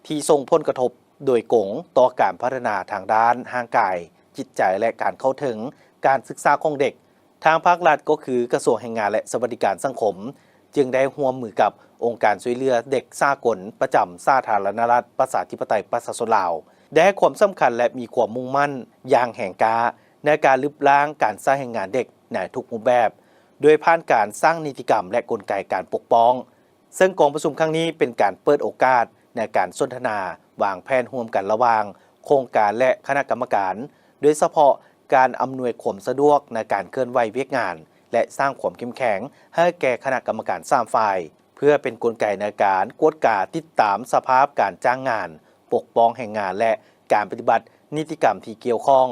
ທີ່ສົ່ງຜົນກະທົບໂດຍກົງຕໍ່ການພັດທະນາທາງດ້ານຮ່າງກາຍ, ຈິດໃຈ ແລະ ການເຂົ້າເຖິງການສຶກສາຂອງເດັກ. ທາງພາກລັດ ກໍຄືກະຊວງແຮງງານ ແລະ ສະຫວັດດີການສັງຄົມ ຈຶ່ງໄດ້ຮ່ວມມືກັບອົງການຊ່ວຍເຫຼືອເດັກສາກົນປະຈຳສາທາລະນະລັດ ປະຊາທິປະໄຕ ປະຊາຊົນລາວ ໄດ້ໃຫ້ຄວາມສຳຄັນ ແລະ ມີຄວາມມຸ່ງໝັ້ນຢ່າງແຮງກ້າ ໃນການລຶບລ້າງການໃຊ້ແຮງງານເດັກໃນທຸກຮູບແບບ ໂດຍຜ່ານການສ້າງນິຕິກຳ ແລະ ກົນໄກການປົກປ້ອງ. ເຊິ່ງກອງປະຊຸມຄັ້ງນີ້ເປັນການເປີດໂອກາດໃນການສົນທະນາວາງແຜນຮ່ວມກັນລະຫວ່າງໂຄງການ ແລະ ຄະນະກຳມະການ, ໂດຍສະເພາະການອຳນວຍຄວາມສະດວກໃນການເຄື່ອນໄຫວວຽກງານ ແລະ ສ້າງຄວາມເຂັ້ມແຂງໃຫ້ແກ່ຄະນະກຳມະການສາມຝ່າຍ. ເພື່ອເປັນກົນໄກໃນການກວດກາຕິດຕາມສະພາບການຈ້າງງານ, ປົກປ້ອງແຮງງານ ແລະ ການປະຕິບັດນິຕິກຳທີ່ກ່ຽວຂ້ອງ,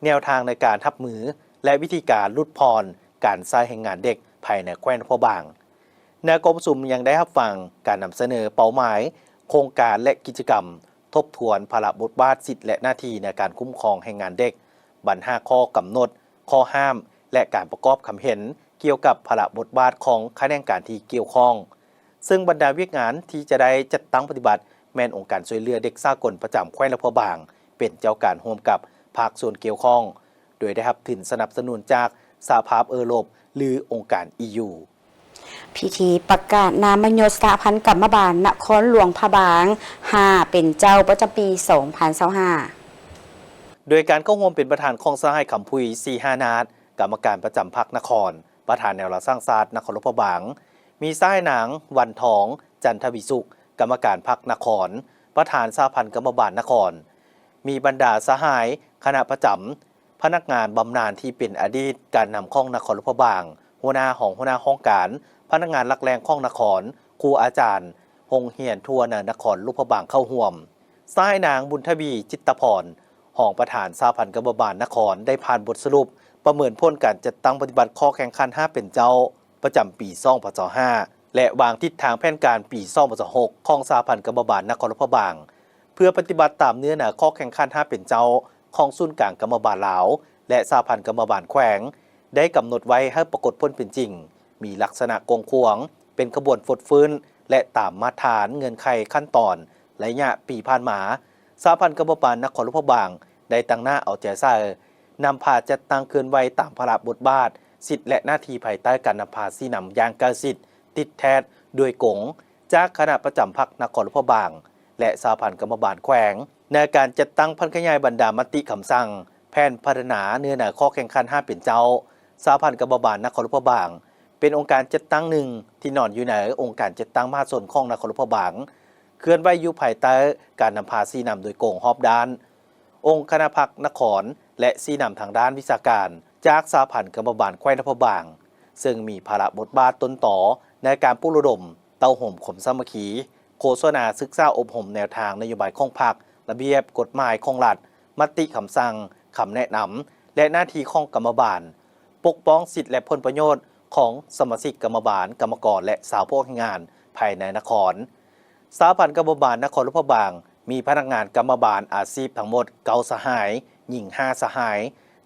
ແນວທາງໃນການຮັບມື ແລະ ວິທີການຫຼຸດຜ່ອນການໃຊ້ແຮງງານເດັກພາຍໃນແຂວງຫຼວງພະບາງ. ໃນກອງປະຊຸມຍັງໄດ້ຮັບຟັງການນຳສະເໜີເປົ້າໝາຍ, ໂຄງການ ແລະ ກິດຈະກຳ, ທົບທວນພາລະບົດບາດ, ສິດ ແລະ ໜ້າທີ່ໃນການຄຸ້ມຄອງແຮງງານເດັກ, ບັນຫາຂໍ້ກຳນົດ, ຂໍ້ຫ້າມ ແລະ ການປະກອບຄຳເຫັນກ່ຽວກັບພາລະບົດບາດຂອງຂະແໜງການທີ່ກ່ຽວຂ້ອງ, ເຊິ່ງບັນດາວຽກງານທີ່ຈະໄດ້ຈັດຕັ້ງປະຕິບັດ ແມ່ນອົງການຊ່ວຍເຫຼືອເດັກສາກົນປະຈຳແຂວງຫຼວງພະບາງ ເປັນເຈົ້າການຮ່ວມກັບພາກສ່ວນກ່ຽວຂ້ອງ, ໂດຍໄດ້ຮັບທຶນສະໜັບສະໜູນຈາກສະຫະພາບເອີຣົບ ຫຼື ອົງການ ອີ ຢູ. ພິທີປະກາດນາມມະຍົດສະຫະພັນກຳມະບານນະຄອນຫຼວງພະບາງ ຫ້າ ເປັນເຈົ້າປະຈຳປີສອງພັນຊາວຫ້າ. ໂດຍການເຂົ້າຮ່ວມເປັນປະທານຂອງສະຫາຍ ຄຳພຸຍ ສີຫານາດ ກຳມະການປະຈຳພັກນະຄອນ, ປະທານແນວລາວສ້າງຊາດນະຄອນຫຼວງພະບາງ, ມີສະຫາຍນາງ ວັນທອງ ຈັນທະວິສຸກ ກຳມະການພັກນະຄອນ, ປະທານສະຫະພັນກຳມະບານນະຄອນ, ມີບັນດາສະຫາຍຄະນະປະຈຳ, ພະນັກງານບຳນານທີ່ເປັນອະດີດການນຳຂອງນະຄອນຫຼວງພະບາງ, ຫົວໜ້າ, ຮອງຫົວໜ້າຫ້ອງການ, ພະນັກງານຫຼັກແຫຼ່ງຂອງນະຄອນ, ຄູອາຈານໂຮງຮຽນທົ່ວໃນນະຄອນຫຼວງພະບາງເຂົ້າຮ່ວມ. ສະຫາຍນາງ ບຸນທະວີ ຈິດຕະພອນ ຮອງປະທານສະຫະພັນກຳມະບານນະຄອນ ໄດ້ຜ່ານບົດສະຫຼຸບປະເມີນຜົນການຈັດຕັ້ງປະຕິບັດຂໍ້ແຂ່ງຂັນຫ້າເປັນເຈົ້າ ປະຈຳປີສອງພັນຊາວຫ້າ ແລະ ວາງທິດທາງແຜນການປີສອງພັນຊາວຫົກ ຂອງສະຫະພັນກຳມະບານນະຄອນຫຼວງພະບາງ ເພື່ອປະຕິບັດຕາມເນື້ອໃນຂໍ້ແຂ່ງຂັນຫ້າເປັນເຈົ້າຂອງສູນກາງກຳມະບານລາວ ແລະ ສະຫະພັນກຳມະບານແຂວງ ໄດ້ກຳນົດໄວ້ໃຫ້ປາກົດຜົນເປັນຈິງ, ມີລັກສະນະກວ້າງຂວາງ, ເປັນຂະບວນຟົດຟື້ນ ແລະ ຕາມມາດຖານເງື່ອນໄຂຂັ້ນຕອນໄລຍະປີຜ່ານມາ, ສະຫະພັນກຳມະບານນະຄອນຫຼວງພະບາງ ໄດ້ຕັ້ງໜ້າເອົາໃຈໃສ່ ນຳພາຈັດຕັ້ງເຄື່ອນໄຫວຕາມພາລະບົດບາດ, ສິດ ແລະ ໜ້າທີ່ພາຍໃຕ້ການນຳພາຊີ້ນຳຢ່າງໃກ້ຊິດ, ຕິດແທດ, ໂດຍກົງ ຈາກຄະນະປະຈຳພັກນະຄອນຫຼວງພະບາງ ແລະ ສະຫະພັນກຳມະບານແຂວງ ໃນການຈັດຕັ້ງຜັນຂະຫຍາຍບັນດາມະຕິຄຳສັ່ງ, ແຜນພັດທະນາເນື້ອໃນຂໍ້ແຂ່ງຂັນຫ້າເປັນເຈົ້າ, ສະຫະພັນກຳມະບານນະຄອນຫຼວງພະບາງ ເປັນອົງການຈັດຕັ້ງໜຶ່ງທີ່ນອນຢູ່ໃນອົງການຈັດຕັ້ງມະຫາຊົນຂອງນະຄອນຫຼວງພະບາງ, ເຄື່ອນໄຫວຢູ່ພາຍໃຕ້ການນຳພາຊີ້ນຳໂດຍກົງຮອບດ້ານ ອົງຄະນະພັກນະຄອນ ແລະ ຊີ້ນຳທາງດ້ານວິຊາການ ຈາກສະຫະພັນກຳມະບານແຂວງຫຼວງພະບາງ, ເຊິ່ງມີພາລະບົດບາດຕົ້ນຕໍໃນການປຸກລະດົມ, ເຕົ້າໂຮມຄວາມສາມັກຄີ, ໂຄສະນາສຶກສາອົບຮົມແນວທາງນະໂຍບາຍຂອງພັກ, ລະບຽບກົດໝາຍຂອງລັດ, ມະຕິຄຳສັ່ງ, ຄຳແນະນຳ ແລະ ໜ້າທີ່ຂອງກຳມະບານ, ປົກປ້ອງສິດ ແລະ ຜົນປະໂຫຍດຂອງສະມາຊິກກຳມະບານ, ກຳມະກອນ ແລະ ຊາວພວກແຮງງານພາຍໃນນະຄອນ. ສະຫະພັນກຳມະບານນະຄອນຫຼວງພະບາງ ມີພະນັກງານກຳມະບານອາຊີບທັງໝົດເກົ້າສະຫາຍ, ຍິງຫ້າສະຫາຍ.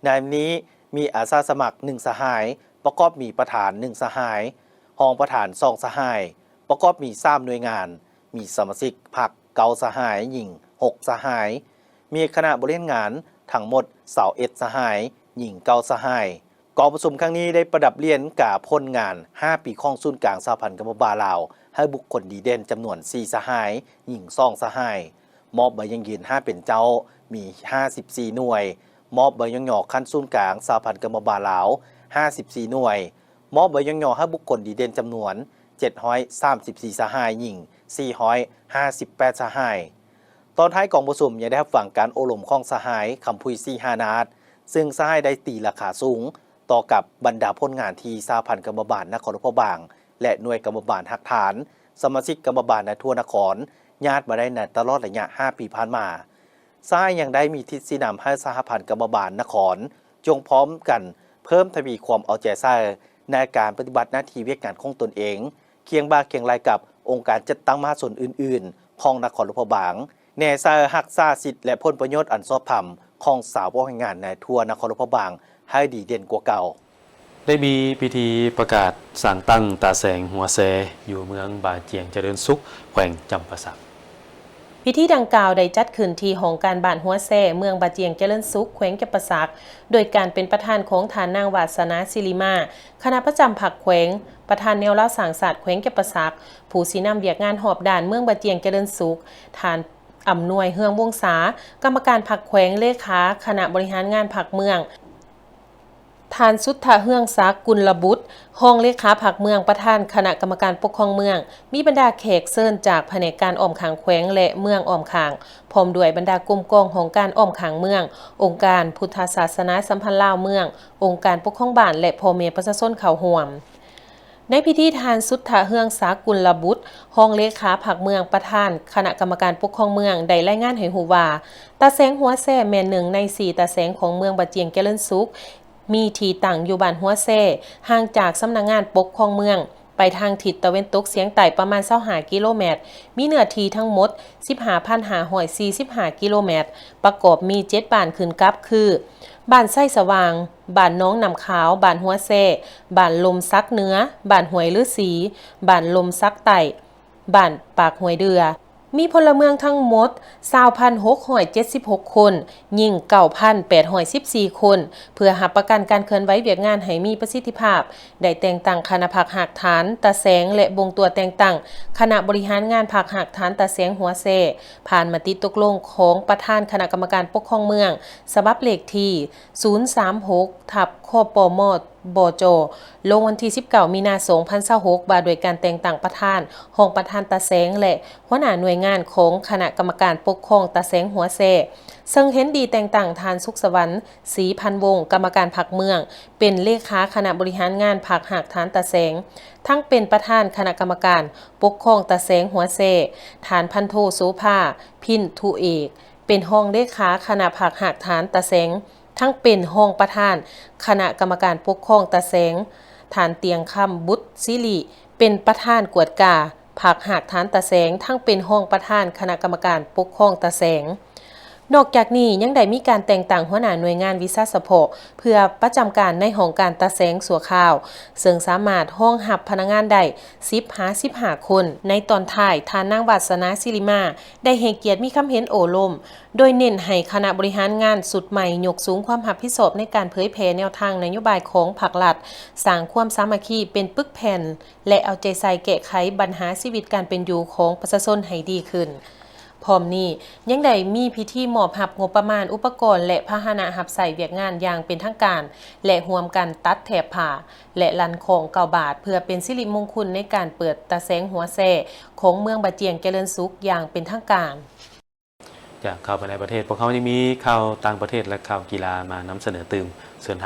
ໃນນີ້ມີອາສາສະໝັກໜຶ່ງສະຫາຍ, ປະກອບມີປະທານໜຶ່ງສະຫາຍ, ຮອງປະທານສອງສະຫາຍ, ປະກອບມີສາມໜ່ວຍງານ, ມີສະມາຊິກພັກເກົ້າສະຫາຍ, ຍິງຫົກສະຫາຍ, ມີຄະນະບໍລິຫານງານທັງໝົດຊາວເອັດສະຫາຍ, ຍິງເກົ້າສະຫາຍ. ກອງປະຊຸມຄັ້ງນີ້ໄດ້ປະດັບຫຼຽນກາຜົນງານຫ້າປີຂອງສູນກາງສະຫະພັນກຳມະບານລາວ ໃຫ້ບຸກຄົນດີເດັ່ນຈຳນວນສີ່ສະຫາຍ, ຍິງສອງສະຫາຍ, ມອບໃບຢັ້ງຢືນຫ້າເປັນເຈົ້າ ມີຫ້າສິບສີ່ໜ່ວຍ, ມອບໃບຍ້ອງຍໍຂັ້ນສູນກາງສະຫະພັນກຳມະບານລາວຫ້າສິບສີ່ໜ່ວຍ, ມອບໃບຍ້ອງຍໍໃຫ້ບຸກຄົນດີເດັ່ນຈຳນວນເຈັດຮ້ອຍສາມສິບສີ່ສະຫາຍ, ຍິງສີ່ຮ້ອຍຫ້າສິບແປດສະຫາຍ. ຕອນທ້າຍກອງປະຊຸມຍັງໄດ້ຮັບຟັງການໂອ້ລົມຂອງສະຫາຍ ຄຳພຸຍ ສີຫານາດ, ເຊິ່ງສະຫາຍໄດ້ຕີລາຄາສູງຕໍ່ກັບບັນດາຜົນງານທີ່ສະຫະພັນກຳມະບານນະຄອນຫຼວງພະບາງ ແລະ ໜ່ວຍກຳມະບານຮາກຖານ, ສະມາຊິກກຳມະບານໃນທົ່ວນະຄອນ ຍາດມາໄດ້ໃນຕະຫຼອດໄລຍະຫ້າປີຜ່ານມາ. ສະຫາຍຍັງໄດ້ມີທິດຊີ້ນຳໃຫ້ສະຫະພັນກຳມະບານນະຄອນ ຈົ່ງພ້ອມກັນເພີ່ມທະວີຄວາມເອົາໃຈໃສ່ໃນການປະຕິບັດໜ້າທີ່ວຽກງານຂອງຕົນເອງ, ຄຽງບ່າຄຽງໄຫຼ່ກັບອົງການຈັດຕັ້ງມະຫາຊົນອື່ນໆຂອງນະຄອນຫຼວງພະບາງ, ແນໃສ່ຮັກສາສິດ ແລະ ຜົນປະໂຫຍດອັນຊອບທຳຂອງຊາວປະກອບການແຮງງານໃນທົ່ວນະຄອນຫຼວງພະບາງໃຫ້ດີເດັ່ນກວ່າເກົ່າ. ໄດ້ມີພິທີປະກາດສ້າງຕັ້ງຕາແສງຫົວແຊ ຢູ່ເມືອງບາຈຽງຈະເລີນສຸກ ແຂວງຈຳປາສັກ. ພິທີດັ່ງກ່າວໄດ້ຈັດຂຶ້ນທີ່ຫ້ອງການບ້ານຫົວແຊ ເມືອງບາຈຽງຈະເລີນສຸກ ແຂວງຈຳປາສັກ ໂດຍການເປັນປະທານຂອງທ່ານນາງ ວາສະໜາ ສິລິມາ ຄະນະປະຈຳພັກແຂວງ, ປະທານແນວລາວສ້າງຊາດແຂວງຈຳປາສັກ, ຜູ້ຊີ້ນຳວຽກງານຮອບດ້ານເມືອງບາຈຽງຈະເລີນສຸກ, ທ່ານ ອຳນວຍ ເຮືອງວົງສາ ກຳມະການພັກແຂວງ, ເລຂາຄະນະບໍລິຫານງານພັກເມືອງ, ທ່ານ ສຸດທະເຮືອງສັກ ກຸນລະບຸດ ຮອງເລຂາພັກເມືອງ, ປະທານຄະນະກຳມະການປົກຄອງເມືອງ, ມີບັນດາແຂກເຊີນຈາກພະແນກການອ້ອມຂ້າງແຂວງ ແລະ ເມືອງອ້ອມຂ້າງ, ພ້ອມດ້ວຍບັນດາກົມກອງຫ້ອງການອ້ອມຂ້າງເມືອງ, ອົງການພຸດທະສາສະໜາສຳພັນລາວເມືອງ, ອົງການປົກຄອງບ້ານ ແລະ ພໍ່ແມ່ປະຊາຊົນເຂົ້າຮ່ວມ. ໃນພິທີ ທ່ານ ສຸດທະເຮືອງສັກ ກຸນລະບຸດ ຮອງເລຂາພັກເມືອງ ປະທານຄະນະກຳມະການປົກຄອງເມືອງ ໄດ້ລາຍງານໃຫ້ຮູ້ວ່າ ຕາແສງຫົວແຊແມ່ນໜຶ່ງໃນສີ່ຕາແສງຂອງເມືອງບາຈຽງຈະເລີນສຸກ, ມີທີ່ຕັ້ງຢູ່ບ້ານຫົວແຊ, ຫ່າງຈາກສຳນັກງານປົກຄອງເມືອງ ໄປທາງທິດຕາເວັນຕົກສຽງໃຕ້ປະມານຊາວຫ້າກິໂລແມັດ, ມີເນື້ອທີ່ທັງໝົດສິບຫ້າພັນຫ້າຮ້ອຍສີ່ສິບຫ້າກິໂລແມັດ, ປະກອບມີເຈັດບ້ານຂຶ້ນກັບຄື ບ້ານໄຊສະຫວ່າງ, ບ້ານໜອງນ້ຳຂາວ, ບ້ານຫົວແຊ, ບ້ານລົມສັກເໜືອ, ບ້ານຫ້ວຍລືສີ, ບ້ານລົມສັກໃຕ້, ບ້ານປາກຫ້ວຍເດື່ອ. ມີພົນລະເມືອງທັງໝົດຊາວພັນຫົກຮ້ອຍເຈັດສິບຫົກຄົນ, ຍິງເກົ້າພັນແປດຮ້ອຍສິບສີ່ຄົນ. ເພື່ອຮັບປະກັນການເຄື່ອນໄຫວວຽກງານໃຫ້ມີປະສິດທິພາບ, ໄດ້ແຕ່ງຕັ້ງຄະນະພັກຮາກຖານຕາແສງ ແລະ ບົ່ງຕົວແຕ່ງຕັ້ງຄະນະບໍລິຫານງານພັກຮາກຖານຕາແສງຫົວແຊ, ຜ່ານມະຕິຕົກລົງຂອງປະທານຄະນະກຳມະການປົກຄອງເມືອງ ສະບັບເລກທີສູນສາມຫົກ ທັບ ຄປມ ບຈ ລົງວັນທີສິບເກົ້າ ມີນາ ສອງພັນຊາວຫົກ ວ່າດ້ວຍການແຕ່ງຕັ້ງປະທານ, ຮອງປະທານຕາແສງ ແລະ ຫົວໜ້າໜ່ວຍງານຂອງຄະນະກຳມະການປົກຄອງຕາແສງຫົວແຊ, ເຊິ່ງເຫັນດີແຕ່ງຕັ້ງທ່ານ ສຸກສະຫວັນ ສີພັນວົງ ກຳມະການພັກເມືອງ ເປັນເລຂາຄະນະບໍລິຫານງານພັກຮາກຖານຕາແສງ, ທັງເປັນປະທານຄະນະກຳມະການປົກຄອງຕາແສງຫົວແຊ, ທ່ານ ພັນໂທ ໂສພາ ພິນທຸເອກ ເປັນຮອງເລຂາຄະນະພັກຮາກຖານຕາແສງ, ທັງເປັນຮອງປະທານຄະນະກຳມະການປົກຄອງຕາແສງ, ທ່ານ ຕຽງຄຳ ບຸດສິລິ ເປັນປະທານກວດກາພັກຮາກຖານຕາແສງ, ທັງເປັນຮອງປະທານຄະນະກຳມະການປົກຄອງຕາແສງ. ນອກຈາກນີ້ຍັງໄດ້ມີການແຕ່ງຕັ້ງຫົວໜ້າໜ່ວຍງານວິຊາສະເພາະ ເພື່ອປະຈຳການໃນຫ້ອງການຕາແສງຊົ່ວຄາວ, ເຊິ່ງສາມາດຮອງຮັບພະນັກງານໄດ້ສິບຫາສິບຫ້າຄົນ. ໃນຕອນທ້າຍ, ທ່ານນາງ ວາດສະໜາ ສິລິມາ ໄດ້ໃຫ້ກຽດມີຄຳເຫັນໂອ້ລົມ, ໂດຍເນັ້ນໃຫ້ຄະນະບໍລິຫານງານຊຸດໃໝ່ຍົກສູງຄວາມຮັບຜິດຊອບໃນການເຜີຍແຜ່ແນວທາງນະໂຍບາຍຂອງພັກລັດ, ສ້າງຄວາມສາມັກຄີເປັນປຶກແຜ່ນ ແລະ ເອົາໃຈໃສ່ແກ້ໄຂບັນຫາຊີວິດການເປັນຢູ່ຂອງປະຊາຊົນໃຫ້ດີຂຶ້ນ. ພ້ອມນີ້ຍັງໄດ້ມີພິທີມອບຮັບງົບປະມານ, ອຸປະກອນ ແລະ ພາຫະນະຮັບໃຊ້ວຽກງານຢ່າງເປັນທາງການ ແລະ ຮ່ວມກັນຕັດແຖບຜ້າ ແລະ ລັ່ນຄ້ອງເກົ້າບາດ ເພື່ອເປັນສິລິມົງຄຸນໃນການເປີດຕາແສງຫົວແຊຂອງເມືອງບາຈຽງຈະເລີນສຸກຢ່າງເປັນທາງການ. ຈາກຂ່າວພາຍໃນປະເທດ, ພວກເຮົາຍັງມີຂ່າວຕ່າງປະເທດ ແລະ ຂ່າວກິລາມານຳສະເໜີຕື່ມ. ເຊີນ.